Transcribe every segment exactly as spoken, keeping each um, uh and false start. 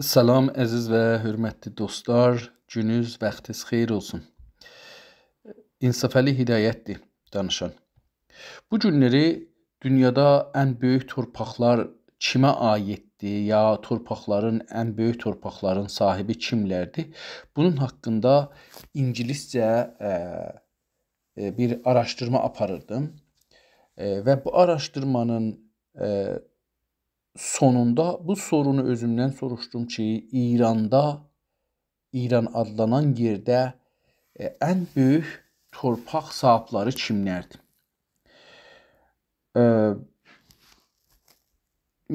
سلام، عزیز و حؤرمتلی دوستلار. گونونوز، واختینیز خئییر اولسون. انصافعلی هدایت‌دیر دانیشان. بو گونلری دونیادا ان بؤیوک تورپاقلار کیمه عاییددیر، یا تورپاقلارین، ان بؤیوک تورپاقلارین صاحیبی کیملردیر؟ بونون حاقیندا اینگیلیسجه، ائ، ائ، بیر آراشدیرما آپاریردیم. ائ، و بو آراشدیرمانین، ائ، سونوندا بو سورونو اؤزومدن سوروشدوم کی، ایراندا، ایران آدلانان یئرده، ائ، ان بؤیوک تورپاق صاحیبلری کیملردیر؟ ائ،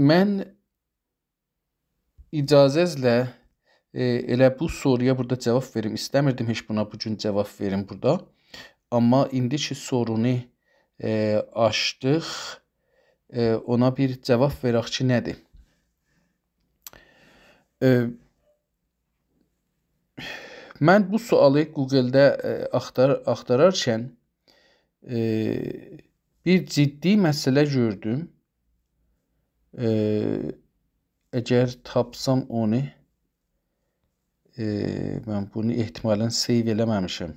من اجازه‌نیزله، ائ، ائله بو سورویا بورادا جاواب وئریم. ایسته‌میردیم هئچ بونا بو گون جاواب وئریم بورادا. آمما ایندی کی سورونو، ائ، آچدیق، ائ، اونا بیر جاواب وئرک کی، نه‌دیر؟ ائ، من بو سؤالی گوگلده، ائ، آختار-، آختارارکن، ائ، بیر جدی مسئله گؤردوم. ائ، اگر تاپسام اونو، ائ، من بونو احتمالاً save ائله‌مه‌میشم.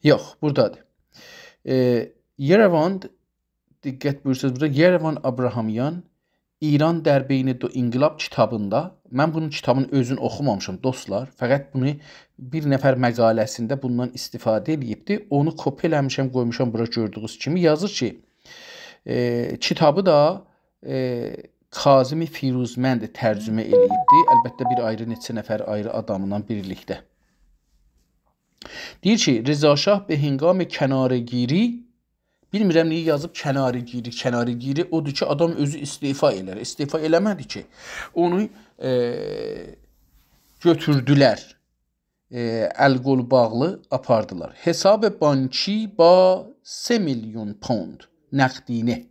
یوخ، بورادادیر. ائ، یئروان، دقت بویورسانیز، بورادا یئروان آبراهامیان «ایران در بین دو انقلاب» کیتابیندا، من بونون کیتابین اؤزونو اوخومامیشام، دوستلار. فقط بونو بیر نفر مقاله‌سینده بوندان استفاده ائله‌ییبدی. اونو کپی ائله‌میشم، قویموشام بورا گؤردویونوز کیمی. یازیر کی، ائ، کیتابی دا، ائ، کاظم فیروزمند ترجمه ائله‌ییبدی. البته، بیر آیری نئچه نفر آیری آداملا بیرلیکده. دئییر کی، رضا شاه به هنگام کناره‌گیری، بیلمیرم نییه یازیب کناره‌گیری، کناره‌گیری اودور کی، آدام اؤزو استعفا ائلر. استعفا ائله‌مه‌دی کی، اونو، ائ، گؤتوردولر. ائ، ال قول باغلی آپاردیلار. حساب بانکی با سه میلیون پوند نقدینه.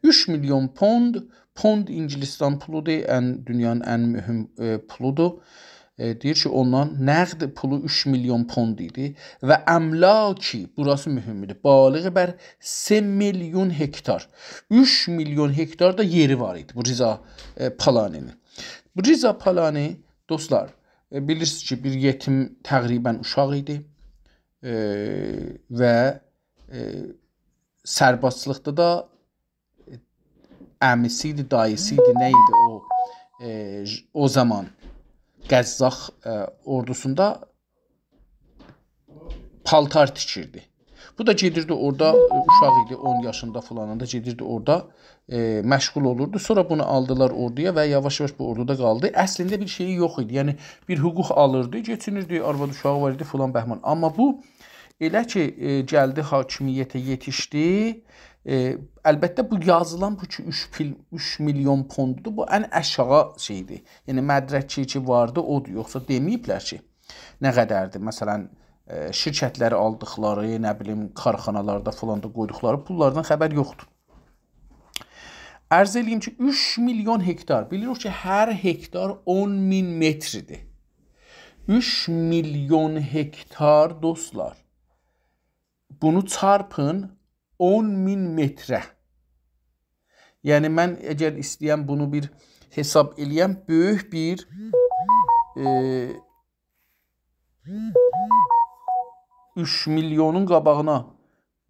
اوچ میلیون پوند، پوند انگلستان پولودور، ان، دونیانین ان مهم، ائ، پولودور. ائ، دئییر کی، اوندان نقد پولو اوچ میلیون پوند ایدی. و املاکی، بوراسی مهمدور، بالغ بر سه میلیون هکتار. اوچ میلیون هکتار دا یئری وار ایدی بو رضا، ائ، پالانی‌نین. بو رضا پالانی، دوستلار، ائ، بیلیرسینیز کی، بیر یئتیم تقریباً اوشاق ایدی. ائ، و، ائ، سربازچیلیقدا دا عمیسی ایدی، داییسی ایدی، نه ایدی او، ائ، ژ-، او زامان قزاق، ائ، اوردوسوندا پالتار تیکیردی. بو دا گئدیردی اورادا، ائ، اوشاق ایدی، اون یاشیندا فلانیندا گئدیردی اورادا، ائ، مشغول اولوردو. سونرا بونو آلدیلار اوردویا و یاواش-یاواش بو اوردودا قالدی. اصلینده بیر شئیی یوخ ایدی. یعنی، بیر حقوق آلیردی، کئچینیردی، آروادی اوشاغی وار ایدی فلان بهمان. آمما بو ائله کی، ائ، گلدی حاکمیته یئتیشدی، ائ، البته بو یازیلان بو کی، اوچ پیل-، اوچ میلیون پونددور، بو ان آشاغی شئیدیر. یعنی مدرک کی، کی واردی، اودور. یوخسا دئمه‌ییبلر کی، نه قدردیر. مثلاً، ائ، شرکتلری آلدیقلاری، نه بیلیم، کارخانالاردا فلاندا قویدوقلاری پوللاردان خبر یوخدور. عرض ائله‌ییم کی، اوچ میلیون هکتار. بیلیریک کی، هر هکتار اون مین متردیر. اوچ میلیون هکتار، دوستلار. بونو چارپین اون مین متره. یعنی، من اگر ایسته‌یم بونو بیر حساب ائله‌یم، بؤیوک بیر، ائ، اوچ میلیونون قاباغینا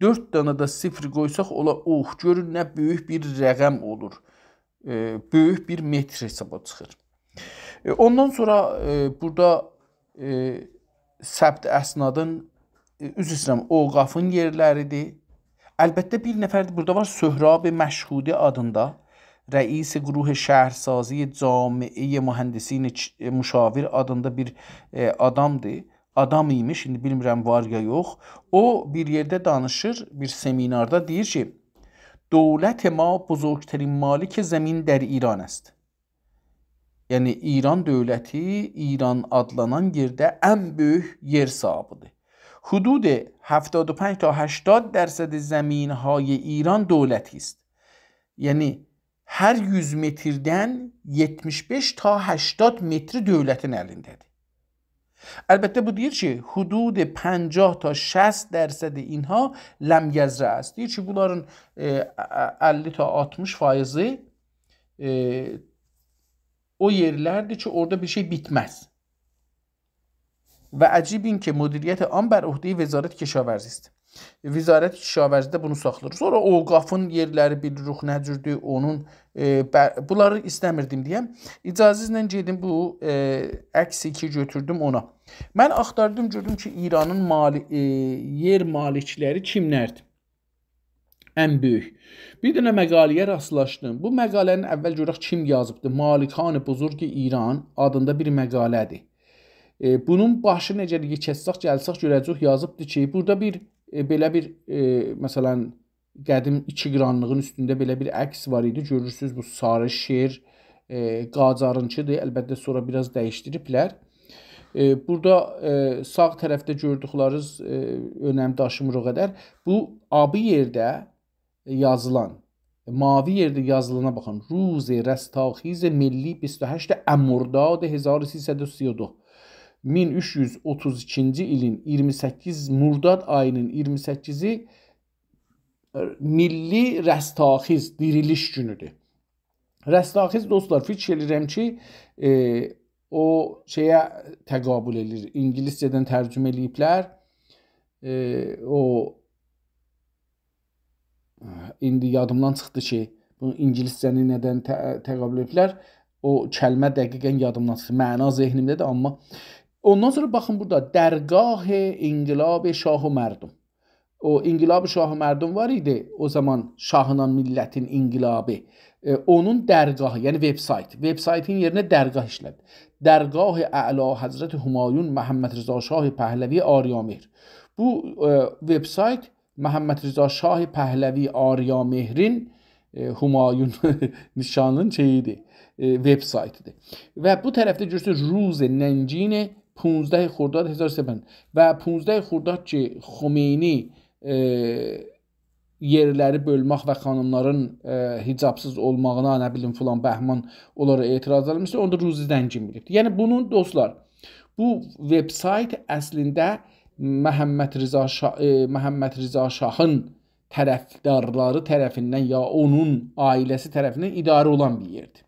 دؤرد دنه ده صفر قویساق، اولا، اوه، گؤرون نه بؤیوک بیر رقم اولور. ائ، بؤیوک بیر متر حسابا چیخیر. ائ، اوندان سونرا، ائ، بورادا، ائ، ثبت اسنادین، ائ، عذر ایسته‌ییرم، اوقافین یئرلریدیر. البته، بیر نفر ده بورادا وار، سهراب مشهودی آدیندا، رئیس گروه شهرسازی جامعهٔ مهندسین چ-، مشاور آدیندا بیر، ائ، آدامدیر. آدام ایمیش، ایندی بیلمیرم وار یا یوخ. او بیر یئرده دانیشیر، بیر سمیناردا دئییر کی، «دولت ما بزرگترین مالک زمین در ایران است.» یعنی، ایران دؤولتی ایران آدلانان یئرده ان بؤیوک یئر صاحیبیدیر. «حدود هفتاد و پنج تا هشتاد درصد زمین‌های ایران دولتی است.» یعنی، هر یوز متردن یئتمیش بئش تا هشتاد متری دؤولتین الینده‌دیر. البته، بو دئییر کی، «حدود پنجاه تا شصت درصد اینها لم یزرع است.» دئییر کی، بونلارین، ائ، ا-، ا-، اللی تا آلتمیش فایضی، ائ، او یئرلردیر کی، اورادا بیر شئی بیتمز. و عجیب این که مدیریت آن بر عهدهٔ وزارت کشاورزی است. وزارت کشاورزی ده بونو ساخلاییر. سونرا اوقافین یئرلری بیلیریک نه جوردور، اونون، ائ، بر-، بونلاری ایسته‌میردیم دئیم. اجازه‌نیزله گئدیم بو، ائ، عکسی کی گؤتوردوم اونا. من آختاردیم، گؤردوم کی، ایرانین مالی-، ائ، یئر مالکلری کیملردیر؟ ان بؤیوک. بیر دنه مقاله‌یه راستلاشدیم. بو مقاله‌نی اول گؤرک کیم یازیبدی. مالکان بزرگ ایران آدیندا بیر مقاله‌دیر. ائ، بونون باشینی اگر یئکلتسک، گلسک، گؤره‌جه‌ییک، یازیبدی کی، بورادا بیر، ائ، بئله بیر، ائ، مثلا، قدیم ایکی قیرانلیغین اوستونده بئله بیر عکس وار ایدی. گؤرورسونوز، بو ساری شیر، ائ، قاجارینکی‌دیر. البته، سونرا بیر آز دییشدیریبلر. ائ، بورادا، ائ، ساغ طرفده گؤردوکلرینیز، ائ، اؤنم داشیمیر او قدر. بو آبی یئرده یازیلان، ماوی یئرده یازیلانا باخین. روز رستاخیز ملی بیست و هشت مرداد هزار و سیصد و سی و دو. مین اوچ یوز اوتوز ایکینجی ایلین اییرمی سککیز، مرداد آیی‌نین اییرمی سککیزی، ائ، ملی رستاخیز، دیریلیش گونودور. رستاخیز، دوستلار، فیکیر ائدیرم کی، ائ، او شئیه تقابل ائله‌ییر. اینگیلیسجه‌دن ترجمه ائله‌ییبلر. ائ، او، ایندی یادیمدان چیخدی کی، بونو اینگیلیسجه‌نی ندن ت-، تقابل ائدیبلر. او کلمه دقیقا یادیمدان چیخدی. معنا ذهنیمده‌دیر، آمما اوندان سونرا باخین بورادا، درگاه انقلاب شاه و مردم. او انقلاب شاه و مردم وار ایدی. او زامان شاهلا میللتین انقلابی. ائ، اونون درگاهی، یعنی وبسایت. وبسایتین یئرینه درگاه ایشله‌دی. درگاه اعلیحضرت همایون محمدرضا شاه پهلوی آریامهر. بو، ائ، وبسایت محمدرضا شاه پهلوی آریامهرین، ائ، همایون نیشانین شئیی‌دیر، ائ، وبسایتی‌دیر. و بو طرفده گؤرورسونوز، روز ننگین پونزده خرداد هزار و سیصد و پنج و پونزده خرداد کی، خمینی، ائ، یئرلری بؤلمک و خانیملارین، ائ، حجابسیز اولماغینا، نه بیلیم، فلان بهمان، اونلارا اعتراض ائله‌میشدی، اوندا روز ننگین بیلیبدی. یعنی بونون، دوستلار، بو وبسایت اصلینده محمدرضا شا-، ائ، محمدرضا شاهین طرفدارلاری طرفیندن یا اونون عائله‌سی طرفیندن اداره اولان بیر یئردیر.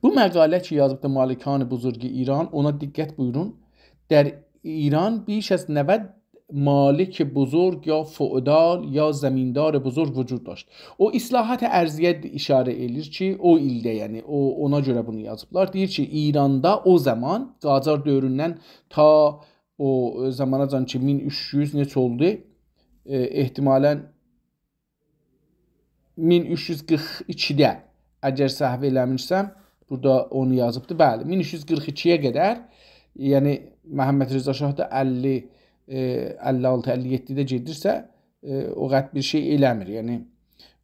بو مقاله کی یازیبدی مالکان بزرگ ایران، اونا دقت بویورون. در ایران بیش از نود مالک بزرگ یا فئودال یا زمیندار بزرگ وجود داشت. او اصلاحات ارضیه اشاره ائله‌ییر کی، او ایلده، یعنی او، اونا گؤره بونو یازیبلار. دئییر کی، ایراندا او زامان، قاجار دؤوروندن تا او زاماناجان کی، مین اوچ یوز نئچه اولدو؟ ائ، احتمالا مین اوچ یوز قیرخ ایکیده، اگر سهو ائله‌میرسم، بورادا اونو یازیبدی. بلی، مین اوچ یوز قیرخ ایکی‌یه قدر، یعنی محمدرضا شاه دا اللی، ائ، اللی آلتی، اللی یئددیده گئدیرسه، ائ، او قدر بیر شئی ائله‌میر. یعنی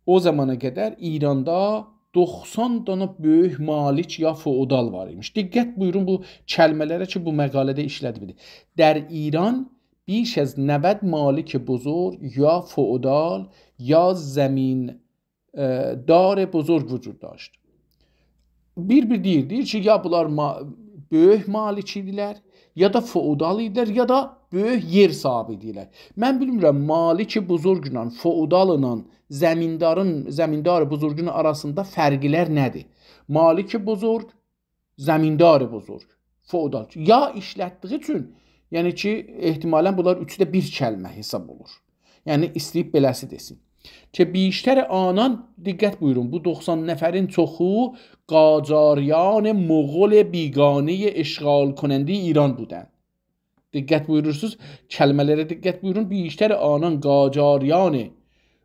او زامانا قدر ایراندا دوخسان دانا بؤیوک مالک یا فئودال وار ایمیش. دقت بویورون بو کلمه‌لره کی، بو مقاله‌ده ایشله‌دیبدیر. در ایران بیش از نود مالک بزرگ یا فئودال یا زمین، ائ، دار بزرگ وجود داشت. بیر-بیر دئییر، دئییر کی، یا بونلار ما-، بؤیوک مالک ایدیلر، یا دا فئودال ایدیلر، یا دا بؤیوک یئر صاحیبی ایدیلر. من بیلمیرم، مالک بزرگلا، فئوداللا زمیندارین، زمیندار بزرگون آراسیندا فرقلر نه‌دیر؟ مالک بزرگ، زمیندار بزرگ، فئودال. یا ایشلتدیگی اوچون، یعنی کی، احتمالا بونلار اوچو ده بیر کلمه حساب اولور. یعنی ایسته‌ییب بئله‌سی دئسین. که بیشتر آنان، دقت بویورون، بو دوخسان نفرین چوخو قاجاریان مغول بیگانهٔ اشغال کنندهٔ ایران بودند. دقت بویورورسونوز، کلمه‌لره دقت بویورون. بیشتر آنان قاجاریان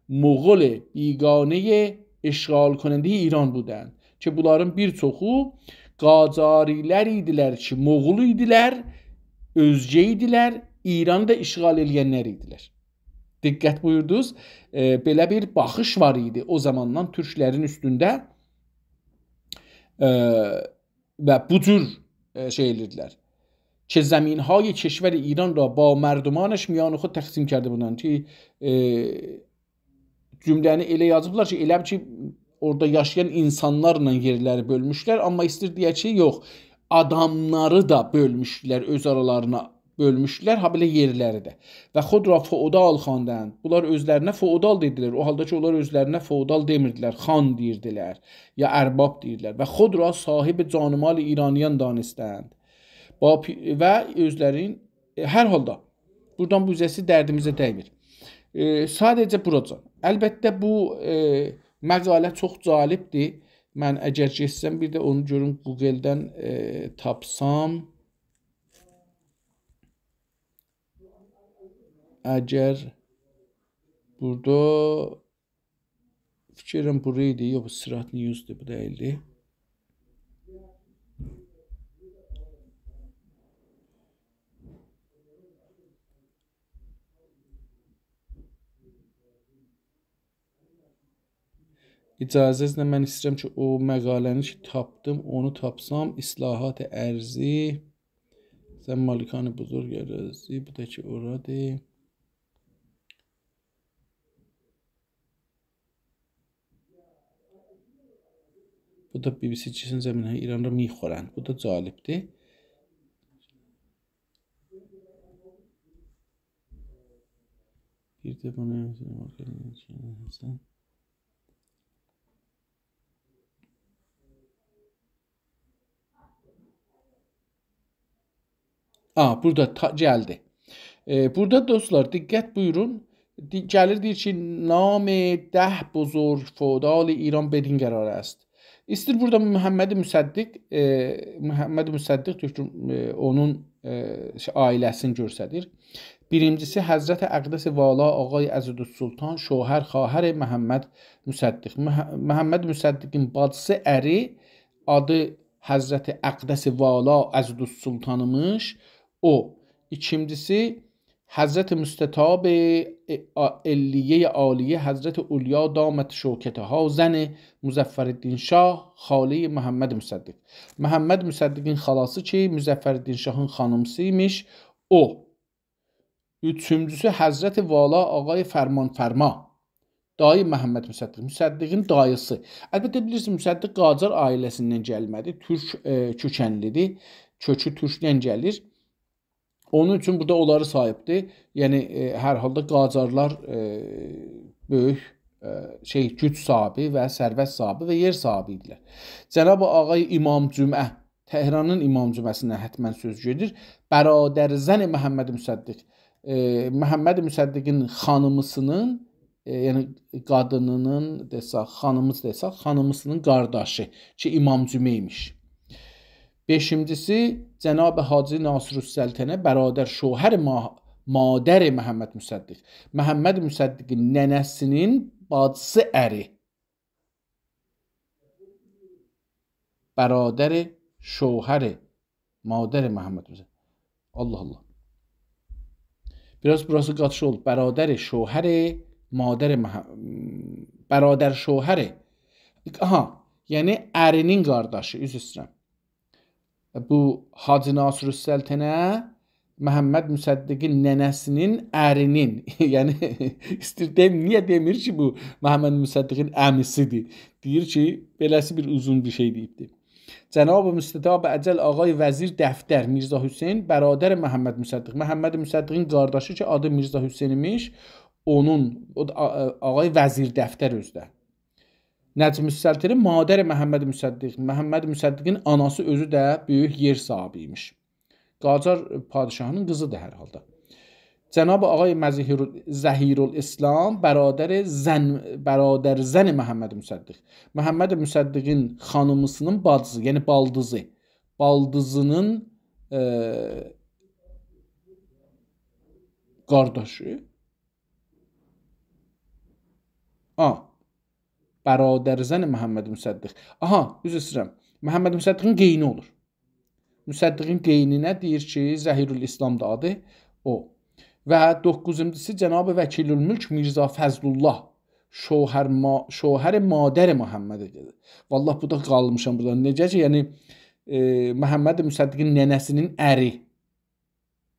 مغول بیگانهٔ اشغال کنندهٔ ایران بودند. کی، بونلارین بیر چوخو قاجاری‌لر ایدیلر کی، مغول ایدیلر، اؤزگه ایدیلر، ایرانی دا اشغال ائله‌ینلر ایدیلر. دقت بویوردونوز، ائ، بئله بیر باخیش وار ایدی او زاماندان تورکلرین اوستونده. ائ، و بو جور، ائ، شئی ائله‌ییردیلر. که زمین‌های کشور ایران را با مردمانش میان خود تقسیم کرده بودند. کی، ائ، جمله‌نی ائله یازیبلار کی، ائله بیل کی، اورادا یاشایان اینسانلارلا یئرلری بؤلموشلر، آمما ایسته‌ییر دئیه کی، یوخ، آداملاری دا بؤلموشدولر اؤز آرالارینا. بؤلموشدولر، هابئله یئرلری ده. «و خود را فئودال خواندند.» بونلار اؤزلرینه فئودال دئدیلر. او حالدا کی، اونلار اؤزلرینه فئودال دئمیردیلر، خان دئییردیلر، یا ارباب دئییردیلر. «و خود را صاحب جان و مال ایرانیان دانستند.» با پی-، و اؤزلرین، ائ، هر حالدا، بورادان بو اوزه‌سی دردیمیزه دیمیر. ائ، ساده‌جه بوراجان. البته، بو، ائ، مقاله چوخ جالبدیر. من اگر گئتسم، بیر ده اونو گؤروم گوگل‌دن، ائ، تاپسام. اگر بورادا، فیکر ائدیرم بورا ایدی، یوخ، بو صراط نیوزدور، بو دئییلدی. اجازه‌نیزله من ایسته‌ییرم کی، او مقاله‌نی کی تاپدیم، اونو تاپسام، اصلاحات ارضی، سن مالکان بزرگ ارضی، بو دا کی اورادیر. بو دا بی بی سی چیزین زمینه ایراندا می‌خورند. بو دا جالبدیر. بیر ده بونو آ، بورادا تا-، گلدی. ائ، بورادا دوستلار، دقت بویورون. دی-، گلیر، دئییر کی، «نام ده بزرگ فئودال ایران بدین قرار است.» ایستیر بورادا محمد مصدق، ائ، محمد مصدق تورکون، ائ، اونون، ائ، شئی، عائله‌سینی گؤستریر. بیرینجیسی حضرت اقدس والا آقای عضدالسلطان، شوهر خواهر محمد مصدق. مح-، محمد مصدقین باجیسی، اری، آدی حضرت اقدس والا عضدالسلطان ایمیش. او. ایکینجیسی، حضرت مستطاب ع-، ع-، علیه عالیه، حضرت علیا دامت شوکتها، زن مظفرالدین شاه، خالهٔ محمد مصدق. محمد مصدقین خالاسی کی، مظفرالدین شاهین خانیمیسی ایمیش. او. اوچونجوسو حضرت والا آقای فرمان‌فرما، دایی محمد مصدق، مصدقین داییسی. البته، بیلیرسینیز، مصدق قاجار عائله‌سیندن گلمه‌دی، تورک، ائ، کؤکنلیدیر، کؤکو تورکدن گلیر. اونون اوچون بورادا اونلاری صاحیبدیر. یعنی، ائ، هر حالدا قاجارلار، ائ، بؤیوک، ائ، شئی، گوج صاحیبی و ثروت صاحیبی و یئر صاحیبی ایدیلر. جناب آقای امام جمعه، تهرانین امام جمعه‌سیندن حتماً سؤز گئدیر. برادر زن محمد مصدق، ائ، محمد مصدقین خانیمیسینین، ائ، یعنی قادینینین، دئسک، خانیمیسی دئسک، خانیمیسینین قارداشی کی، امام جمعه ایمیش. بئشینجیسی، جناب حاجی ناصرالسلطنه، برادر شوهر ما-، مادر محمد مصدق. محمد مصدقین ننه‌سینین باجیسی، اری. برادر شوهر مادر محمد مصدق. الله الله. بیر آز بوراسی قاتیش اولدو. برادر شوهر مادر مح-، برادر شوهر. آها، یعنی ارینین قارداشی، عذر ایسته‌ییرم. بو حاجی ناصرالسلطنه محمد مصدقین ننه‌سینین ارینین، یعنی ایستیر دئییم، نییه دئمیر کی، بو محمد مصدقین عمیسیدیر؟ دئییر کی، بئله‌سی بیر اوزون بیر شئی دئییبدیر. جناب مستطاب اجل آقای وزیر دفتر، میرزا حسین، برادر محمد مصدق. محمد مصدقین قارداشی کی، آدی میرزا حسین ایمیش، اونون، او دا آ-، آ-، آقای وزیر دفتر اؤزو ده. نجم‌السلطنه مادر محمد مصدق. محمد مصدقین آناسی اؤزو ده بؤیوک یئر صاحیبی ایمیش. قاجار پادشاهینین قیزیدیر هر حالدا. جناب آقای مظهر-، ظهیرالاسلام، برادر زن، برادر زن محمد مصدق. محمد مصدقین خانیمیسینین باجیسی، یعنی بالدیزی. بالدیزینین، ائ، قارداشی. آ، برادر زن محمد مصدق. آها، عذر ایسته‌ییرم. محمد مصدقین قئینی اولور. مصدقین قئینینه دئییر کی، ظهیرالاسلام دا آدی او. و دوققوزونجوسو جناب وکیل‌الملک میرزا فضل‌الله، شوهر ما-، شوهر مادر محمد. والله، بو دا قالمیشام بورادا. نئجه کی، یعنی، ائ، محمد مصدقین ننه‌سینین اری.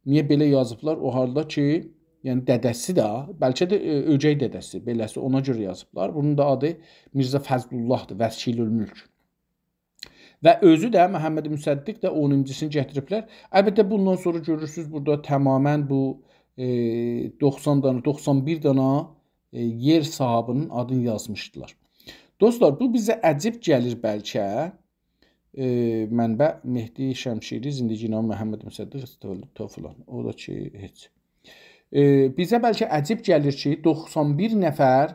نییه بئله یازیبلار؟ او حالدا کی، یعنی دده‌سی ده، بلکه ده، ائ، اؤگئی دده‌سی، بئله‌سی، اونا گؤره یازیبلار. بونون دا آدی میرزا فضل‌الله‌دیر، وکیل‌الملک. و اؤزو ده، محمد مصدق ده اونونجوسونو گتیریبلر. البته، بوندان سونرا گؤرورسونوز، بورادا تمامیله بو، ائ، دوخسان دانا، دوخسان بیر دانا، ائ، یئر صاحابینین آدینی یازمیشدیلار. دوستلار، بو بیزه عجیب گلیر بلکه. ائ، منبع: مهدی شمشیری، زندگی نامه محمد مصدق، استفاده فلان. او دا کی، هئچ. ائ، بیزه بلکه عجیب گلیر کی، دوخسان بیر نفر،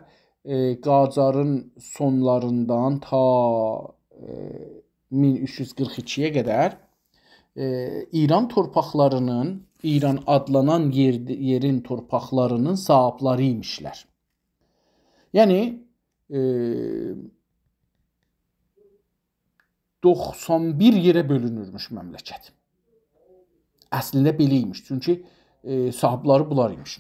ائ، قاجارین سونلاریندان تا، ائ، مین اوچ یوز قیرخ ایکی‌یه قدر، ائ، ایران تورپاقلارینین، ایران آدلانان یئر، یئرین تورپاقلارینین صاحیبلری ایمیشلر. یعنی، ائ، دوخسان بیر یئره بؤلونورموش مملکت. اصلینده بئله ایمیش. چونکی، ائ، صاحیبلری بونلار ایمیش.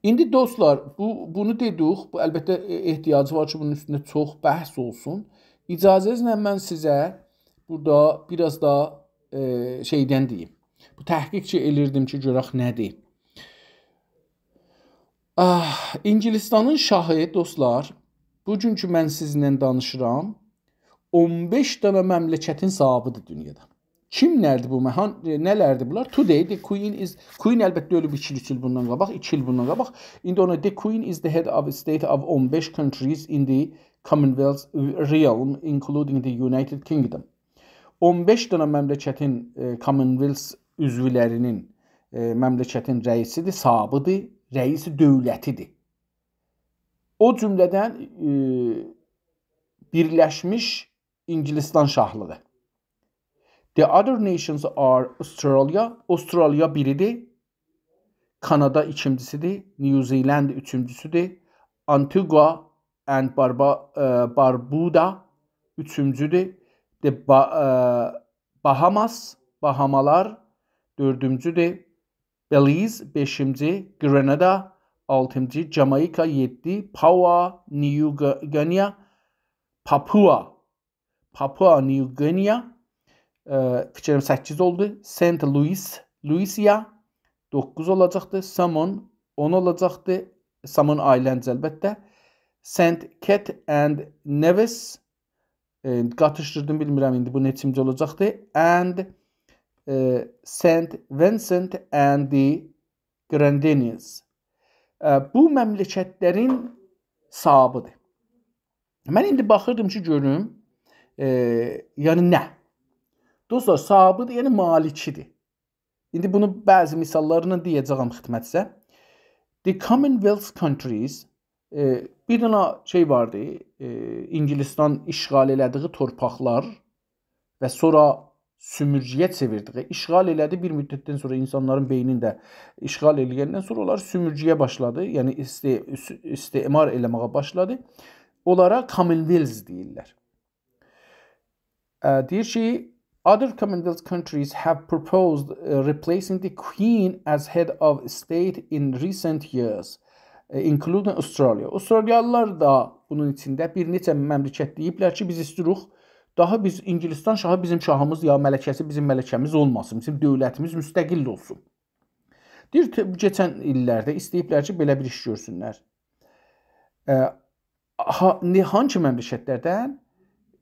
ایندی دوستلار، بو، بونو دئدیک. بو، البته، ائ، احتیاجی وار کی، بونون اوستونده چوخ بحث اولسون. اجازه‌نیزله من سیزه بورادا بیر آز دا، ائ، شئیدن دئییم. بو تحقیق کی ائلیردیم کی، گؤرک نه‌دیر. آه، اینگیلیستانین شاهی، دوستلار، بو گون کی من سیزینله دانیشیرام، اون بئش دانا مملکتین صاحیبیدیر دونیادا. کیملردیر بو؟ مهان، ائ، نه‌لردیر بونلار؟ Today, the Queen is, Queen البته اؤلوب ایکی ایل، اوچ ایل بوندان قاباق، ایکی ایل بوندان قاباق. ایندی اونا: The Queen is the head of state of on beş countries in the Commonwealth realm, including the United Kingdom. اون بئش دانا مملکتین، ائ، Commonwealth عضولرینین، ائ، مملکتین رئیسیدیر، صاحیبیدیر، رئیس دؤولتیدیر. او جمله‌دن، ائ، بیرلشمیش اینگیلیستان شاهلیغی. The other nations are Australia. استرالیا بیریدیر. کانادا ایکینجیسیدیر. New Zealand اوچونجوسودور. Antigua and Barba-، ائ، Barbuda اوچونجودور. The Ba-، ائ، Bahamas، باهامالار دؤردونجودور. Belize بئشینجی، Grenada آلتینجی، Jamaica یئددی، Papua New Gu-، Guinea، Papua، Papua New Guinea، ائ، فیکریم سککیز اولدو. Saint Louis، Lucia، دوققوز اولاجاقدی. Solomon، اون اولاجاقدی. Solomon Islands البته. Saint Kitts and Nevis، ائ، قاتیشدیردیم، بیلمیرم ایندی بو نئچینجی اولاجاقدی. And، ائ، Saint Vincent and the Grenadines. ائ، بو مملکتلرین صاحیبیدیر. من ایندی باخیردیم کی، گؤروم، ائ، یعنی نه؟ دوستلار، صاحیبیدیر، یعنی مالکیدیر. ایندی بونو بعضی مثاللارلا دئیه‌جه‌یم خدمتینیزه. The Commonwealth countries، ائ، بیر دنه شئی واردی، ائ، اینگیلیستان اشغال ائله‌دیگی تورپاقلار و سونرا سومورگه‌یه چئویردی. اشغال ائله‌دی، بیر مدتدن سونرا اینسانلارین بئینینی ده اشغال ائله‌یندن سونرا اونلاری سومورگه‌یه باشلادی. یعنی است-، است-، استعمار ائله‌مه‌یه باشلادی. اونلارا Commonwealth دئییرلر. ائ، دئییر کی، other Commonwealth countries have proposed, ائ، replacing the Queen as head of state in recent years, ائ، including Australia. استرالیالیلار دا بونون ایچینده بیر نئچه مملکت دئییبلر کی، بیز ایستیروق، داها بیز، اینگیلیستان شاهی بیزیم شاهیمیز یا ملکه‌سی بیزیم ملکه‌میز اولماسین، بیزیم دؤولتیمیز مستقل اولسون. دئییر، ت-، کئچن ایللرده ایسته‌ییبلر کی، بئله بیر ایش گؤرسونلر. ائ، ها-، نه، هانسی مملکتلردن؟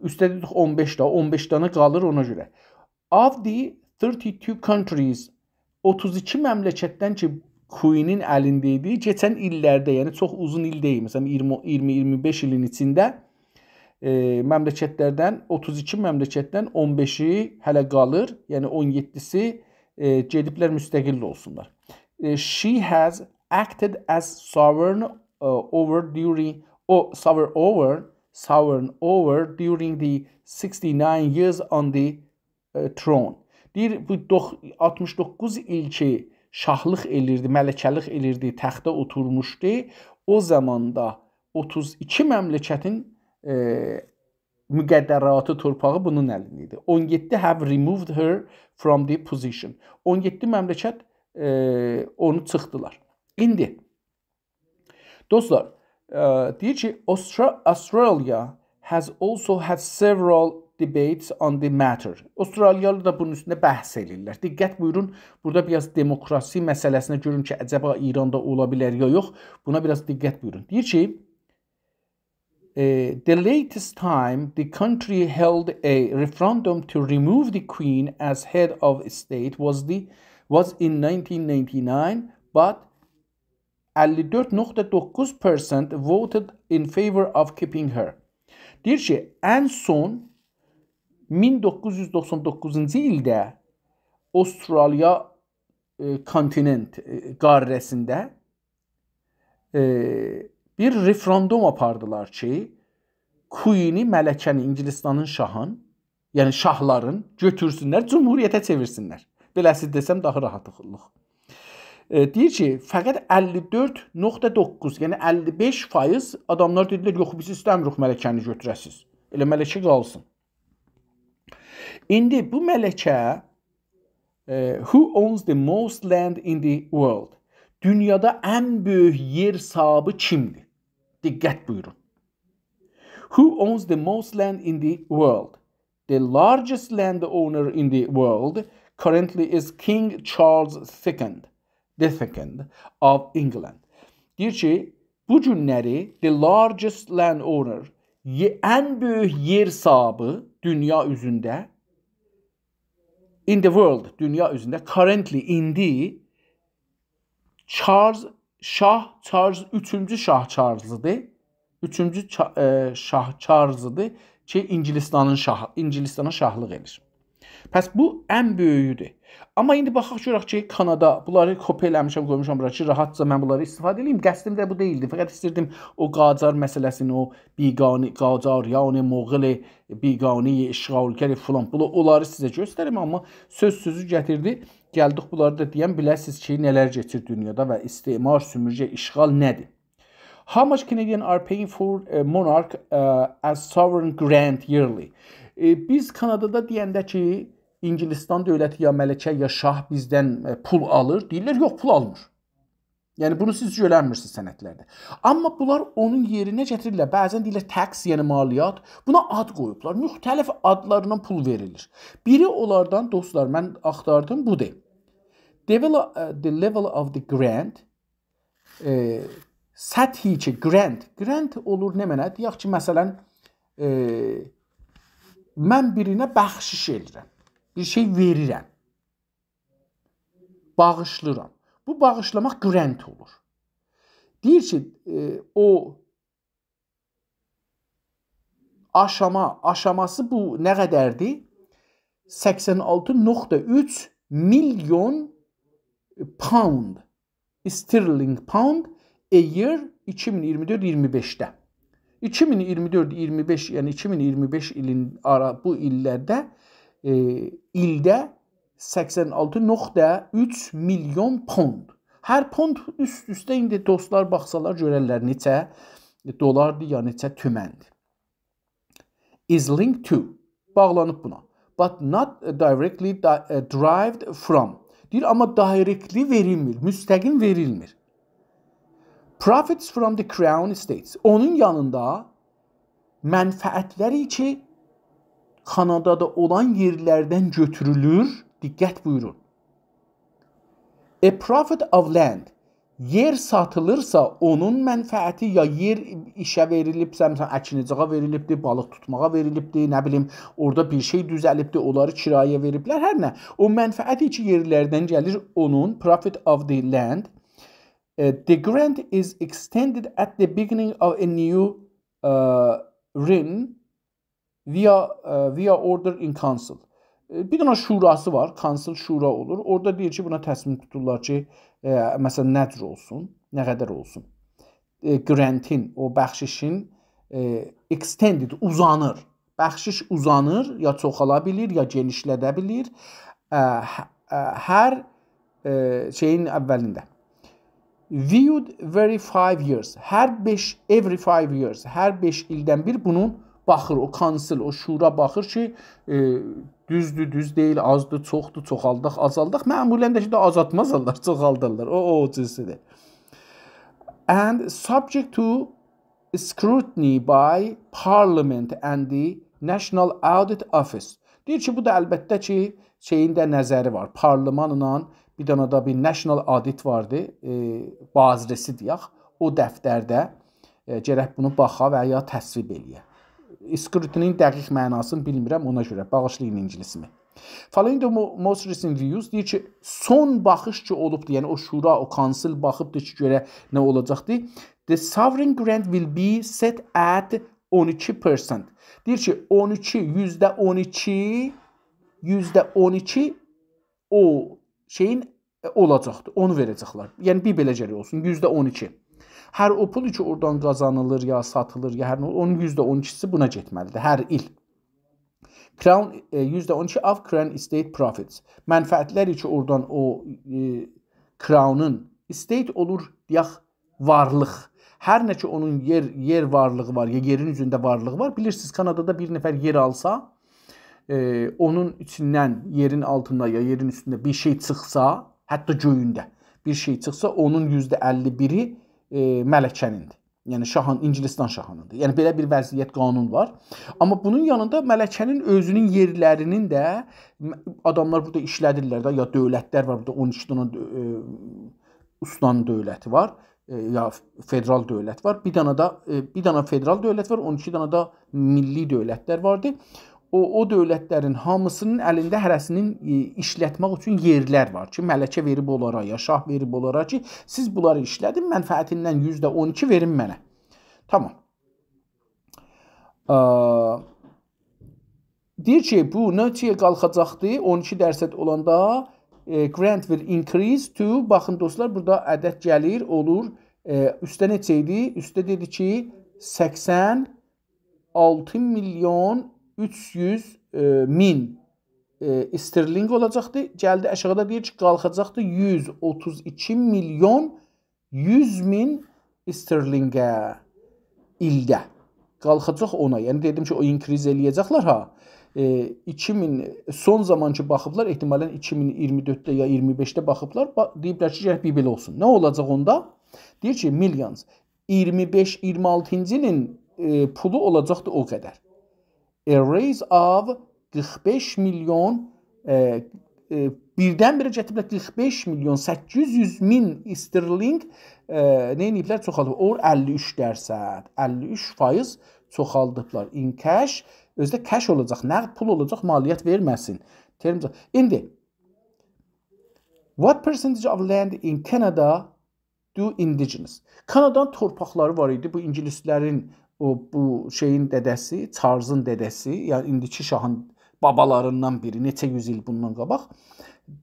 اوسته دئدیک اون بئش دانا، اون بئش دانا قالیر اونا گؤره. Of the thirty-two countries، اوتوز ایکی مملکتدن کی، Queen-ین الینده ایدی، کئچن ایللرده، یعنی چوخ اوزون ایل دئییل، مثلا، اییرمی، اییرمی، اییرمی بئش ایلین ایچینده، ائ، مملکتلردن، اوتوز ایکی مملکتدن اون بئشی هله قالیر، یعنی اون یئددیسی، ائ، گئدیبلر مستقل اولسونلار. ائ، she has acted as sovereign, ائ، over during، او، sovereign over، sovereign over during the sixty-nine years on the، ائ، throne. دئییر، بو دوخ-، آلتمیش دوققوز ایل کی، شاهلیق ائلیردی، ملکه‌لیک ائلیردی، تخته اوتورموشدو. او زاماندا اوتوز ایکی مملکتین، ائ، مقدراتی، تورپاغی بونون الینده ایدی. اون یئددی have removed her from the position. اون یئددی مملکت، ائ، اونو چیخدیلار. ایندی، دوستلار، ائ، دئییر کی، Austra-، Australia has also had several debates on the matter. استرالیالی دا بونون اوستونده بحث ائله‌ییرلر. دقت بویورون، بورادا بیر آز دموکراسی مسئله‌سینه گؤرون کی، عجبا ایراندا اولا بیلر یا یوخ. بونا بیر آز دقت بویورون. دئییر کی، Uh, the latest time the country held a referendum to remove the Queen as head of state was the was in nineteen ninety-nine, but اللی دؤرد نقطه دوققوز پرسنت voted in favor of keeping her. دئییر کی، ان سون مین دوققوز یوز دوخسان دوققوزونجو ایلده استرالیا، ائ، کونتیننت، ائ، قاره‌سینده، ائ، بیر رفراندوم آپاردیلار کی، کوئینی، ملکه‌نی، انگلستانین شاهین، یعنی شاهلارین گؤتورسونلر، جمهوریته چئویرسینلر. بئله‌سی دئسم داها راحات اوخولور. ائ، دئییر کی، فقط اللی دؤرد نقطه دوققوز، یعنی اللی بئش فایز آداملار دئدیلر: «یوخ، بیز ایسته‌میریک ملکه‌نی گؤتوره‌سیز. ائله ملکه قالسین.» ایندی بو ملکه، ائ، who owns the most land in the world؟ دونیادا ان بؤیوک یئر صاحیبی کیمدیر؟ دقت بویورون. Who owns the most land in the world? The largest landowner in the world currently is King Charles the Second, the Second of England. دئییر کی، بو گونلری the largest landowner، یئ-، ان بؤیوک یئر صاحیبی دونیا اوزونده، in the world، دونیا اوزونده، currently، ایندی، چارلز، شاه چارلز، اوچونجو شاه چارلزدیر. اوچونجو چا-، ائ، شاه چارلزدیر کی، انگلستانین شاهی، انگلستانا شاهلیق ائدیر. پس بو ان بؤیویودور. آمما ایندی باخاق گؤرک کی، کانادا، بونلاری کپی ائله‌میشم، قویموشام بورا کی، راحتجا من بونلاری استفاده ائدیم. قصدیم ده بو دئییلدی. فقط ایستیردیم او قاجار مسئله‌سینی، او بیگانی، قاجاریان مغول، بیگانی اشغالگر فلان، بونو، اونلاری سیزه گؤستریم، آمما سؤز سؤزو گتیردی. گلدیک بونلاری دا دئیم، بیله‌سیز کی، نه‌لر کئچیر دونیادا و استعمار، سومورگه، اشغال نه‌دیر؟ How much Canadian are paying for a monarch, uh, as sovereign grant yearly? ائ، بیز کانادادا دئینده کی، انگلستان دؤولتی یا ملکه یا شاه بیزدن، ائ، پول آلیر، دئییرلر: «یوخ، پول آلمیر.» یعنی، بونو سیز گؤرنمیرسینیز سندلرده. آمما بونلار اونون یئرینه گتیریرلر. بعضا دئییرلر tax، یعنی مالیات. بونا آد قویوبلار. مختلف آدلارلا پول وئریلیر. بیری اونلاردان، دوستلار، من آختاردیم، بودور. Devel-، ائ، the level of the grant، ائ، سطحی کی، grant. Grant اولور نمنه؟ دئیک کی، مثلا، ائ، من بیرینه بخشش ائدیرم. بیر شئی وئریرم. باغیشلیرام. بو باغیشلاماق grant اولور. دئییر کی، ائ، او آشاما، آشاماسی بو نه قدردیر؟ سکسن آلتی نقطه اوچ میلیون pound، sterling pound a year، ایکی مین اییرمی دؤرد اییرمی بئشده. ایکی مین اییرمی دؤرد اییرمی بئش، یعنی ایکی مین اییرمی بئش ایلین آرا، بو ایللرده، ائ، ایلده سکسن آلتی نقطه اوچ میلیون پوند. هر پوند اوست-اوسته ایندی دوستلار باخسالار گؤررلر نئچه دلاردیر یا نئچه تومندیر. Is linked to، باغلانیب بونا. But not directly di-، ائ، derived from. دئییر، آمما directly وئریلمیر، مستقیم وئریلمیر. Profits from the Crown Estates. اونون یانیندا منفعتلری کی، کانادادا اولان یئرلردن گؤتورولور، دقت بویورون. A profit of land. یئر ساتیلیرسا، اونون منفعتی، یا یئر ایشه وئریلیبسه، مثلا، اکینیجیغا وئریلیبدیر، بالیق توتماغا وئریلیبدیر، نه بیلیم، اورادا بیر شئی دوزلیبدیر، اونلاری کرایه وئریبلر، هر نه. او منفعتی کی، یئرلردن گلیر، اونون، profit of the land. Uh, the grant is extended at the beginning of a new, uh, reign via, uh, via order in council. ائ، بیر دنه شوراسی وار، council شورا اولور. اورادا دئییر کی، بونا تصمیم توتورلار کی، ائ، مثلا، نه جور اولسون، نه قدر اولسون. ائ، grant-ین، او بخششین، ائ، extended، اوزانیر. بخشش اوزانیر، یا چوخالا بیلیر، یا گئنیشلده بیلیر. اه، ه-، اه، هر، اه، شئیین اولینده. Viewed every five years. هر بئش، every five years. هر بئش ایلدن بیر بونون باخیر، او council، او شورا باخیر کی، اه، دوزدور، دوز دئییل، آزدیر، چوخدور، چوخالداق، آزالداق. معمولا ده کی، ده آزالتمازلار، چوخالدارلار. او، او جنسدیر. And subject to scrutiny by Parliament and the National Audit Office. دئییر کی، بو دا البته کی، شئیین ده نظری وار. پارلمانلا بیر دنه ده بیر National Audit واردی، ائ، بازرسی دئیک. او دفترده، ائ، گرک بونو باخا و یا تصویب ائله‌یه. Scrutiny-نین دقیق معناسینی بیلمیرم، اونا گؤره باغیشلایین اینگیلیسیمی. Following the mo-, most recent views، دئییر کی، سون باخیش کی اولوبدو، یعنی او شورا، او کانسیل باخیبدی کی، گؤره نه اولاجاقدی. The sovereign grant will be set at on iki percent. دئییر کی، اون ایکی، یوزده اون ایکی، یوزده اون ایکی او شئیین، ائ، اولاجاقدی. اونو وئره‌جکلر. یعنی بیر بئله گرک اولسون، یوزده اون ایکی. هر او پول کی اورادان قازانیلیر یا ساتیلیر، یا هر نه، اونون یوزده اون ایکیسی بونا گئتمه‌لیدیر هر ایل. Crown، ائ، یوزده اون ایکی of Crown Estate profits. منفعتلر کی اورادان او، ائ، Crown-ون، estate اولور، دئیک، وارلیق. هر نه کی اونون یئر، یئر وارلیغی وار، یا یئرین اوزونده وارلیغی وار. بیلیرسینیز، کانادادا بیر نفر یئر آلسا، ائ، اونون ایچیندن، یئرین آلتیندا یا یئرین اوستونده بیر شئی چیخسا، حتی گؤیونده بیر شئی چیخسا، اونون یوزده اللی بیری، ائ، ملکه‌نیندیر. یعنی شاهان، اینگیلیستان شاهانیندیر. یعنی بئله بیر وضعیت، قانون وار. آمما بونون یانیندا ملکه‌نین اؤزونون یئرلرینین ده، م-، آداملار بورادا ایشله‌دیرلر ده، یا دؤولتلر وار بورادا، اون ایکی دنه، ائ، استان دؤولتی وار، ائ، یا فدرال دؤولت وار. بیر دنه ده، ائ، بیر دنه فدرال دؤولت وار، اون ایکی دنه ده میللی دؤولتلر واردی. او، او دؤولتلرین هامیسینین الینده هره‌سینین، ائ، ایشلتمک اوچون یئرلر وار کی، ملکه وئریب اونلارا، یا شاه وئریب اونلارا کی، سیز بونلاری ایشله‌دین، منفعتیندن یوزده اون ایکی وئرین منه. تامام. آ، دئییر کی، بو نئچه‌یه قالخاجاقدی؟ اون ایکی درصد اولاندا، ائ، grant will increase to، باخین دوستلار، بورادا عدد گلیر، اولور، ائ، اوسته نئچه ایدی؟ اوسته دئدی کی، سکسن آلتی میلیون اوچ یوز، ائ، مین، ائ، استرلینگ اولاجاقدی. گلدی آشاغیدا، دئییر کی، قالخاجاقدی یوز اوتوز ایکی میلیون یوز مین استرلینگه ایلده. قالخاجاق اونا. یعنی دئدیم کی، او increase ائله‌یه‌جکلر ها. ائ، ایکی مین، سون زامان کی باخیبلار، احتمالاً ایکی مین ایگیرمی دؤردده یا ایگیرمی بئشده باخیبلار، با-، دئییبلر کی، گرک بیر بئله اولسون. نه اولاجاق اوندا؟ دئییر کی، millions. ایگیرمی بئش، ایگیرمی آلتینجی ایلین، ائ، پولو اولاجاقدی او قدر. A raise of قیرخ بئش میلیون، ائ، ائ، بیردن-بیره گتیریبلر قیرخ بئش میلیون سککیز یوز مین استرلینگ، ائ، نه ائدیبلر؟ چوخالدیبلار. او اللی اوچ درصد، اللی اوچ فایز چوخالدیبلار. In cash، اؤزو ده cash اولاجاق، نقد پول اولاجاق، مالیات وئرمه‌سین. Terms of، ایندی، what percentage of land in Canada do indigenous. کانادانین تورپاقلاری وار ایدی. بو اینگیلیسلرین، او، بو شئیین دده‌سی، چارلزین دده‌سی، یعنی ایندیکی شاهین بابالاریندان بیری، نئچه یوز ایل بوندان قاباق،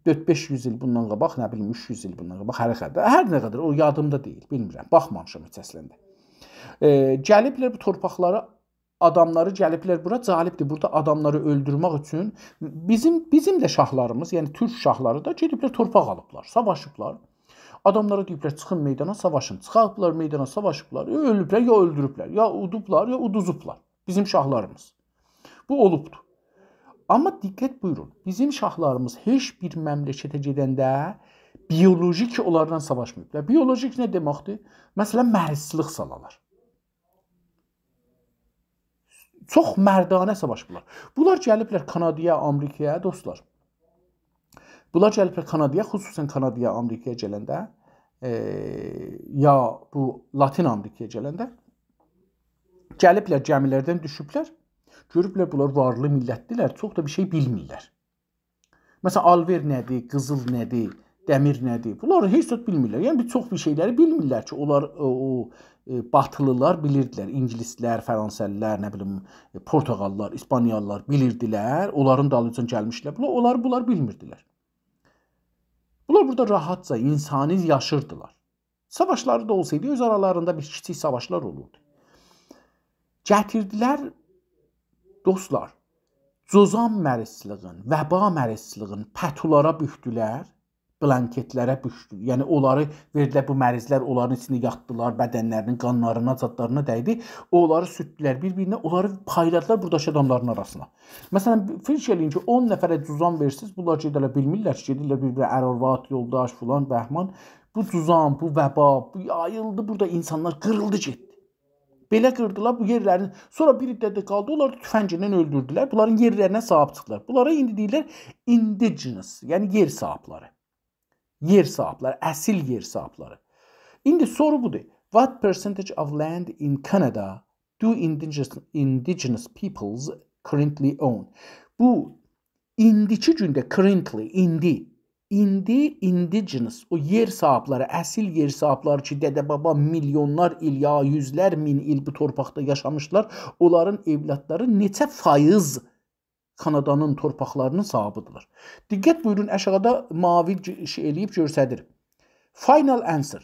دؤرد-بئش یوز ایل بوندان قاباق، نه بیلیم، اوچ یوز ایل بوندان قاباق، هر قدر، هر نه قدر، او یادیمدا دئییل، بیلمیرم، باخمامیشام هئچ اصلینده. ائ، گلیبلر بو تورپاقلاری، آداملاری گلیبلر بورا، جالبدیر، بورادا آداملاری اؤلدورمک اوچون بیزیم، بیزیم ده شاهلاریمیز، یعنی تورک شاهلاری دا گئدیبلر، تورپاق آلیبلار، ساواشیبلار. آداملارا دئییبلر، «چیخین میدانا، ساواشین.» چیخیبلار میدانا، ساواشیبلار، اؤلوبلر، یا اؤلدوروبلر، یا اودوبلار، یا اودوزوبلار. بیزیم شاهلاریمیز. بو اولوبدور. آمما دقت بویورون، بیزیم شاهلاریمیز هئچ بیر مملکته گئدنده بیولوژیک اونلارلا ساواشماییبلار. بیولوژیک نه دئمکدیر؟ مثلا، مریضچیلیک سالالار. چوخ مردانه ساواشیبلار. بونلار گلیبلر کانادایا، آمریکایا، دوستلار. بونلار گلیبلر کانادایا، خصوصا کانادایا، آمریکایا گلنده، ائ، یا بو لاتین آمریکایا گلنده، گلیبلر گمیلردن دوشوبلر، گؤروبلر بونلار وارلی میللتدیرلر، چوخ دا بیر شئی بیلمیرلر. مثلا، آلوئر نه‌دیر، قیزیل نه‌دیر، دمیر نه‌دیر؟ بونلار هئچ زاد بیلمیرلر. یعنی، بیر چوخ بیر شئیلری بیلمیرلر کی، اونلار، او، او، ائ، باتیلیلار بیلیردیلر، اینگیلیسلر، فرانسه‌لیلر، نه بیلیم، ائ، پورتوغاللیلار، ایسپانیالیلار بیلیردیلر، اونلارین دالیجان گلمیشلر. بونلار، اونلار، بونلار بیلمیردیلر. بونلار بورادا راحتجا، اینسانی یاشیردیلار. ساواشلاری دا اولسایدی، اؤز آرالاریندا بیر کیچیک ساواشلار اولوردو. گتیردیلر، دوستلار، جذام مریضچیلیگین، وبا مریضچیلیگین پتولارا بوکدولر، بلانکتلره بوکدو. یعنی، اونلاری وئردیلر، بو مریضلر اونلارین ایچینده یاتدیلار، بدنلرینین قانلارینا، زادلارینا دَیدی. اونلاری سورتدولر بیر-بیرینه، اونلاری پایلادیلار بوراداکی آداملارین آراسینا. مثلا، فیکیر ائله‌یین کی، اون نفره جذام وئرسیز، بونلار گئدیرلر، بیلمیرلر کی، گئدیرلر بیر-بیرینه ار-آرواد، یولداش، فلان، بهمان. بو جذام، بو وبا، بو یاییلدی، بورادا اینسانلار قیریلدی، گئتدی. بئله قیردیلار بو یئرلرین. سونرا بیر عده ده قالدی، اونلاری توفنگله اؤلدوردولر. بونلارین یئرلرینه صاحیب چیخدیلار. بونلارا ایندی دئییرلر indigenous، یعنی یئر صاحیبلری. یئر صاحیبلری، اصیل یئر صاحیبلری. ایندی سورو بودور. What percentage of land in Canada do indigenous, indigenous peoples currently own? بو ایندیکی گونده، currently، ایندی، ایندی indigenous، او یئر صاحیبلری، اصیل یئر صاحیبلری کی، دده بابا میلیونلار ایل یا یوزلر مین ایل بو تورپاقدا یاشامیشلار، اونلارین اولادلاری نئچه فایز کانادانین تورپاقلارینین صاحیبیدیرلار؟ دقت بویورون، آشاغیدا ماوی گ-، شئی ائله‌ییب گؤستریر. Final answer.